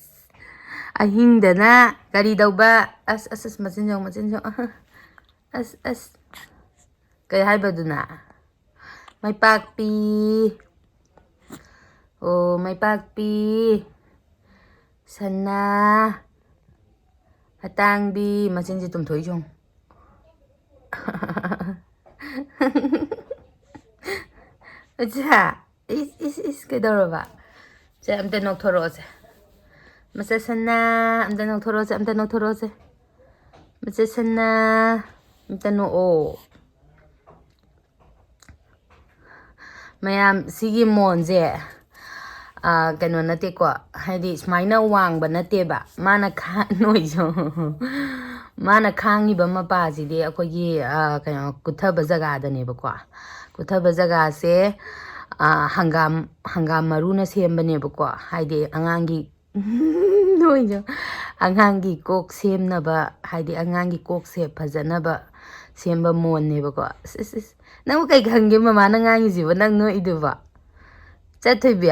ꯑꯍꯤꯡꯗꯅ ꯀꯔꯤ ꯇꯧꯕ? ꯑꯁ, ꯑꯁ, ꯑꯁ, ꯃꯆꯤꯟ ꯌꯦꯡꯉꯨ, ꯃꯆꯤꯟ ꯌꯦꯡꯉꯨ꯫ ꯑꯍ꯫ ꯑꯁ, ꯑꯁ꯫ ꯀꯩ ꯍꯥꯏꯕꯗꯨꯅ? ꯃꯩꯄꯥꯛꯄꯤ꯫ ꯑꯣ, ꯃꯩꯄꯥꯛꯄꯤ, ꯁꯅꯥ, ꯑꯇꯥꯡꯕꯤ, ꯃꯆꯤꯟꯁꯦ ꯇꯨꯝꯊꯣꯛꯏ ꯆꯨꯝ꯫ ꯏꯆꯥ, ꯏꯁ, ꯏꯁ, ꯏꯁ, ꯀꯩꯗꯧꯔꯕ? ꯁꯦ, ꯑꯝꯇ ꯅꯣꯛꯊꯣꯔꯛꯑꯣꯁꯦ꯫ ꯃꯆꯥ ꯁꯅꯥ, ꯑꯝꯇ ꯅꯣꯛꯊꯣꯔꯛꯑꯣꯁꯦ, ꯑꯝꯇ ꯅꯣꯛꯊꯣꯔꯛꯑꯣꯁꯦ꯫ ꯃꯆꯥ ꯁꯅꯥ, ꯑꯝꯇ ꯅꯣꯛꯑꯣ꯫ ꯃꯌꯥꯝ, ꯁꯤꯒꯤ ꯃꯣꯟꯁꯦ, ꯑꯥ, ꯀꯩꯅꯣ ꯅꯠꯇꯦꯀꯣ, ꯍꯥꯏꯗꯤ ꯁꯨꯃꯥꯏꯅ ꯋꯥꯡꯕ ꯅꯠꯇꯦꯕ꯫ ꯃꯥꯅ ꯈꯥ-, ꯅꯣꯏꯁꯨ꯫ ꯃꯥꯅ ꯈꯥꯡꯉꯤꯕ ꯃꯄꯥꯁꯤꯗꯤ ꯑꯩꯈꯣꯏꯒꯤ, ꯑꯥ, ꯀꯩꯅꯣ, ꯀꯨꯠꯊꯕ ꯖꯒꯥꯗꯅꯦꯕꯀꯣ꯫ ꯀꯨꯠꯊꯕ ꯖꯒꯥꯁꯦ, ꯑꯥ, ꯍꯪꯒꯥꯝ, ꯍꯪꯒꯥꯝ ꯃꯔꯨꯅ ꯁꯦꯝꯕꯅꯦꯕꯀꯣ꯫ ꯍꯥꯏꯗꯤ ꯑꯉꯥꯡꯒꯤ ꯅꯣꯏꯁꯨ ꯑꯉꯥꯡꯒꯤ ꯀꯣꯛ ꯁꯦꯝꯅꯕ, ꯍꯥꯏꯗꯤ ꯑꯉꯥꯡꯒꯤ ꯀꯣꯛꯁꯦ ꯐꯖꯅꯕ ꯁꯦꯝꯕ ꯃꯣꯟꯅꯦꯕꯀꯣ꯫ ꯑꯁ, ꯑꯁ, ꯑꯁ꯫ ꯅꯪꯕꯨ ꯀꯩ ꯈꯪꯒꯦ ꯃꯃꯥꯅ ꯉꯥꯡꯉꯤꯁꯤꯕꯣ, ꯅꯪ ꯅꯣꯛꯏꯗꯨꯕꯣ? ꯆꯠꯊꯣꯏꯕꯤ,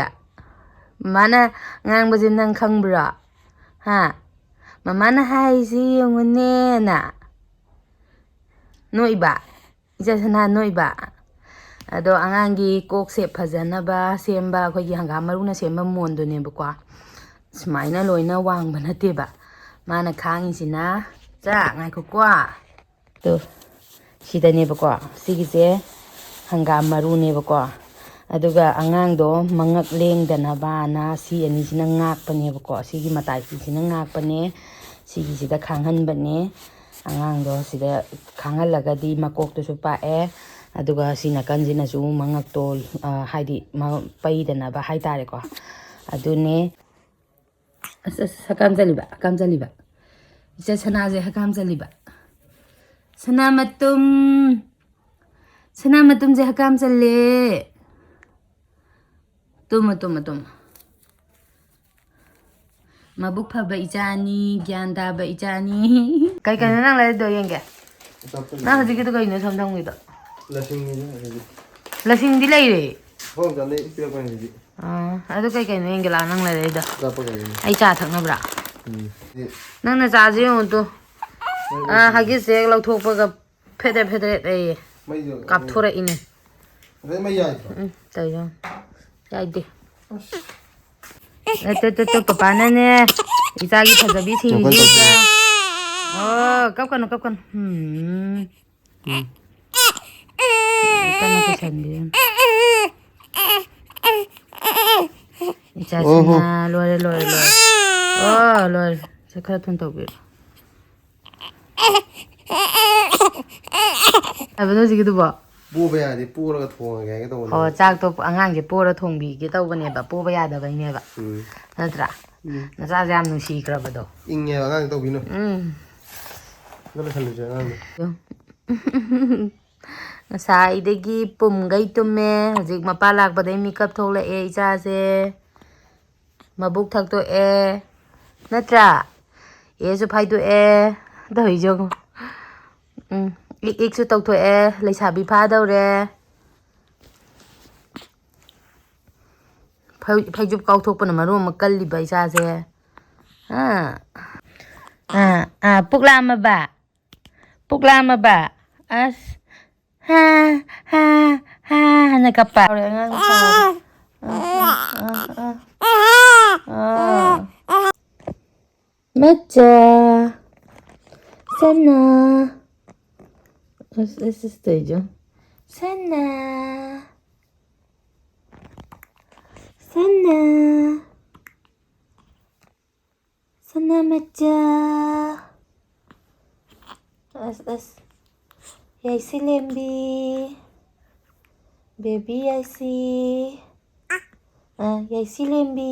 ꯃꯃꯥꯅ ꯉꯥꯡꯕꯁꯦ ꯅꯪ ꯈꯪꯕ꯭ꯔꯣ? ꯍꯥ? ꯃꯃꯥꯅ ꯍꯥꯏꯁꯤ ꯌꯦꯡꯉꯨꯅꯦꯅ꯫ ꯅꯣꯛꯏꯕ? ꯏꯆꯥ ꯁꯅꯥ ꯅꯣꯏꯕ꯫ ꯑꯗꯣ ꯑꯉꯥꯡꯒꯤ ꯀꯣꯛꯁꯦ ꯐꯖꯅꯕ ꯁꯦꯝꯕ ꯑꯩꯈꯣꯏꯒꯤ ꯍꯪꯒꯥꯝ ꯃꯔꯨꯅ ꯁꯦꯝꯕ ꯃꯣꯟꯗꯨꯅꯦꯕꯀꯣ꯫ ꯁꯨꯃꯥꯏꯅ ꯂꯣꯏꯅ ꯋꯥꯡꯕ ꯅꯠꯇꯦꯕ꯫ ꯃꯥꯅ ꯈꯥꯡꯉꯤꯁꯤꯅ, ꯆꯥ, ꯉꯥꯏꯈꯣꯀꯣ꯫ ꯇꯨ, ꯁꯤꯗꯅꯦꯕꯀꯣ꯫ ꯁꯤꯒꯤꯁꯦ ꯍꯪꯒꯥꯝ ꯃꯔꯨꯅꯦꯕꯀꯣ꯫ ꯑꯗꯨꯒ ꯑꯉꯥꯡꯗꯣ ꯃꯉꯛ ꯂꯦꯡꯗꯅꯕꯅ ꯁꯤ ꯑꯅꯤꯁꯤꯅ ꯉꯥꯛꯄꯅꯦꯕꯀꯣ꯫ ꯁꯤꯒꯤ ꯃꯇꯥꯏꯁꯤꯡꯁꯤꯅ ꯉꯥꯛꯄꯅꯦ꯫ ꯁꯤꯒꯤꯁꯤꯗ ꯈꯥꯡꯍꯟꯕꯅꯦ꯫ ꯑꯉꯥꯡꯗꯣ ꯁꯤꯗ ꯈꯥꯡꯍꯜꯂꯒꯗꯤ ꯃꯀꯣꯛꯇꯨꯁꯨ ꯄꯥꯛꯑꯦ, ꯑꯗꯨꯒ ꯁꯤ ꯅꯥꯀꯟꯁꯤꯅꯁꯨ ꯃꯉꯛꯇꯣ, ꯑ, ꯍꯥꯏꯗꯤ ꯃ-, ꯄꯩꯗꯅꯕ ꯍꯥꯏꯇꯥꯔꯦꯀꯣ꯫ ꯑꯗꯨꯅꯦ꯫ ꯑꯁ, ꯑꯁ, ꯍꯀꯥꯝ ꯆꯜꯂꯤꯕ, ꯍꯀꯥꯝ ꯆꯜꯂꯤꯕ꯫ ꯏꯆꯥ ꯁꯅꯥꯁꯦ ꯍꯀꯥꯝ ꯆꯜꯂꯤꯕ꯫ ꯁꯅꯥ ꯃꯇꯨꯝ, ꯁꯅꯥ ꯃꯇꯨꯝꯁꯦ ꯍꯀꯥꯝ ꯆꯜꯂꯦ꯫ ꯇꯨꯝꯃꯣ, ꯇꯨꯝꯃꯣ, ꯇꯨꯝꯃꯣ꯫ ꯃꯕꯨꯛ ꯐꯕ ꯏꯆꯥꯅꯤ, ꯒ꯭ꯌꯥꯟ ꯇꯥꯕ ꯏꯆꯥꯅꯤ꯫ ꯀꯩ ꯀꯩꯅꯣ ꯅꯪ ꯂꯩꯔꯛꯏꯗꯣ ꯌꯦꯡꯒꯦ? ꯑꯆꯥꯄꯣꯠ ꯅꯪ ꯂꯩꯔꯛꯏ꯫ ꯍꯧꯖꯤꯛꯀꯤꯗꯣ ꯀꯩꯅꯣ ꯁꯣꯝ ꯊꯝꯒꯤꯗꯣ? ꯂꯁꯤꯡꯅꯤꯗ ꯑꯗꯨꯗꯤ꯫ ꯂꯁꯤꯡꯗꯤ ꯂꯩꯔꯦ꯫ ꯍꯣꯏ, ꯆꯥꯅꯩ, ꯄꯤꯔꯛꯄꯅꯦ ꯍꯧꯖꯤꯛ꯫ ꯑꯥ, ꯑꯗꯨ ꯀꯩ ꯀꯩꯅꯣ ꯌꯦꯡꯒꯦ ꯂꯥꯛꯑꯣ ꯅꯪ ꯂꯩꯔꯛꯏꯗꯣ? ꯑꯆꯥꯄꯣꯠ ꯂꯩꯔꯛꯏꯅꯦ꯫ ꯑꯩ ꯆꯥ ꯊꯛꯅꯕ꯭ꯔꯥ? ꯎꯝ꯫ ꯑꯦ꯫ ꯅꯪꯅ ꯆꯥꯁꯦ ꯌꯦꯡꯉꯨ ꯇꯨ꯫ ꯃꯩ ꯑꯥ, ꯂꯩꯇꯦ꯫ ꯍꯒꯤꯁ ꯍꯦꯛ ꯂꯧꯊꯣꯛꯄꯒ ꯐꯦꯗ꯭ꯔꯦꯠ ꯐꯦꯗ꯭ꯔꯦꯠ ꯑꯩꯌꯦ꯫ ꯃꯩꯗꯣ ꯀꯥꯞꯊꯣꯔꯛꯏꯅꯦ꯫ ꯑꯗꯩ ꯃꯩ ꯌꯥꯏꯗ꯭ꯔꯣ? ꯎꯝ, ꯇꯧꯔꯤꯗꯣ꯫ ꯌꯥꯏꯗꯦ꯫ ꯑꯁ꯫ ꯅꯠꯇꯦ, ꯇꯨ, ꯇꯨ, ꯄꯄꯥꯅꯅꯦ, ꯏꯆꯥꯒꯤ ꯐꯖꯕꯤ ꯁꯤꯡꯁꯤꯗ꯫ ꯀꯞꯀꯅꯨ, ꯀꯞꯀꯅꯨ꯫ ꯑꯣ, ꯀꯞꯀꯅꯨ, ꯀꯞꯀꯅꯨ꯫ ꯎꯝ꯫ ꯎꯝ꯫ ꯀꯟꯅ ꯄꯨꯁꯟꯕꯤꯔꯝꯃꯦ꯫ ꯏꯆꯥꯁꯤꯅ ꯑꯣꯍꯣ꯫ ꯂꯣꯏꯔꯦ, ꯂꯣꯏꯔꯦ, ꯂꯣꯏꯔꯦ꯫ ꯑꯣ, ꯂꯣꯏꯔꯦ꯫ ꯁꯦ, ꯈꯔ ꯊꯨꯅ ꯇꯧꯕꯤꯔꯣ꯫ ꯍꯥꯏꯕꯅꯣ ꯍꯧꯖꯤꯛꯀꯤꯗꯨꯕꯣ? ꯄꯣꯕ ꯌꯥꯔꯗꯤ ꯄꯣꯔꯒ ꯊꯣꯡꯉꯒꯦ ꯍꯥꯏꯒꯦ ꯇꯧꯕꯅꯦ꯫ ꯑꯣ, ꯆꯥꯛꯇꯣ ꯑꯉꯥꯡꯁꯦ ꯄꯣꯔ ꯊꯣꯡꯕꯤꯒꯦ ꯇꯧꯕꯅꯦꯕ, ꯄꯣꯕ ꯌꯥꯗꯕꯩꯅꯦꯕ꯫ ꯎꯝ꯫ ꯅꯠꯇ꯭ꯔꯥ? ꯎꯝ꯫ ꯅꯆꯥꯁꯦ ꯌꯥꯝ ꯅꯨꯡꯁꯤꯈ꯭ꯔꯕꯗꯣ꯫ ꯏꯪꯉꯦꯕ ꯑꯉꯥꯡꯁꯦ ꯇꯧꯕꯤꯅꯨ꯫ ꯎꯝ꯫ ꯑꯗꯣ ꯂꯣꯏꯁꯜꯂꯨꯁꯦ ꯑꯉꯥꯡꯗꯣ꯫ ꯉꯁꯥꯏꯗꯒꯤ ꯄꯨꯝꯒꯩ ꯇꯨꯝꯃꯦ, ꯍꯧꯖꯤꯛ ꯃꯄꯥ ꯂꯥꯛꯄꯗꯩ ꯃꯤꯀꯞ ꯊꯣꯛꯂꯛꯑꯦ ꯏꯆꯥꯁꯦ꯫ ꯃꯕꯨꯛ ꯊꯛꯇꯣꯛꯑꯦ, ꯅꯠꯇ꯭ꯔꯥ? ꯑꯦꯁꯨ ꯐꯥꯏꯗꯣꯛꯑꯦ, ꯇꯧꯔꯤꯁꯦ ꯌꯦꯡꯉꯣ꯫ ꯎꯝ, ꯏꯛ ꯏꯛꯁꯨ ꯇꯧꯊꯣꯛꯑꯦ, ꯂꯩꯁꯥꯕꯤ ꯐꯥꯗꯧꯔꯦ꯫ ꯐꯩ-, ꯐꯩꯖꯨꯞ ꯀꯥꯎꯊꯣꯛꯄꯅ ꯃꯔꯣꯟ ꯑꯃ ꯀꯜꯂꯤꯕ ꯏꯆꯥꯁꯦ꯫ ꯑꯥ, ꯑꯥ, ꯑꯥ, ꯄꯨꯛ ꯂꯥꯝꯃꯕ? ꯄꯨꯛ ꯂꯥꯝꯃꯕ? ꯑꯁ, ꯍꯥ, ꯍꯥ, ꯍꯥ ꯍꯥꯏꯅ ꯀꯞꯄ꯫ ꯍꯧꯔꯦ ꯑꯉꯥꯡ ꯃꯆꯥ꯫ ꯑꯥ, ꯑꯥ, ꯑꯥ, ꯑꯥ, ꯑꯥ꯫ ꯃꯆꯥ꯫ ꯁꯅꯥ꯫ ꯑꯁ, ꯑꯁ, ꯑꯁ ꯇꯧꯔꯤꯁꯦ꯫ ꯁꯅꯥ꯫ ꯁꯅꯥ꯫ ꯁꯅꯥ ꯃꯆꯥ꯫ ꯑꯁ, ꯑꯁ꯫ ꯌꯥꯏꯁꯤ ꯂꯦꯝꯕꯤ꯫ ꯕꯦꯕꯤ ꯌꯥꯏꯁꯤ꯫ ꯑ, ꯌꯥꯏꯁꯤ ꯂꯦꯝꯕꯤ꯫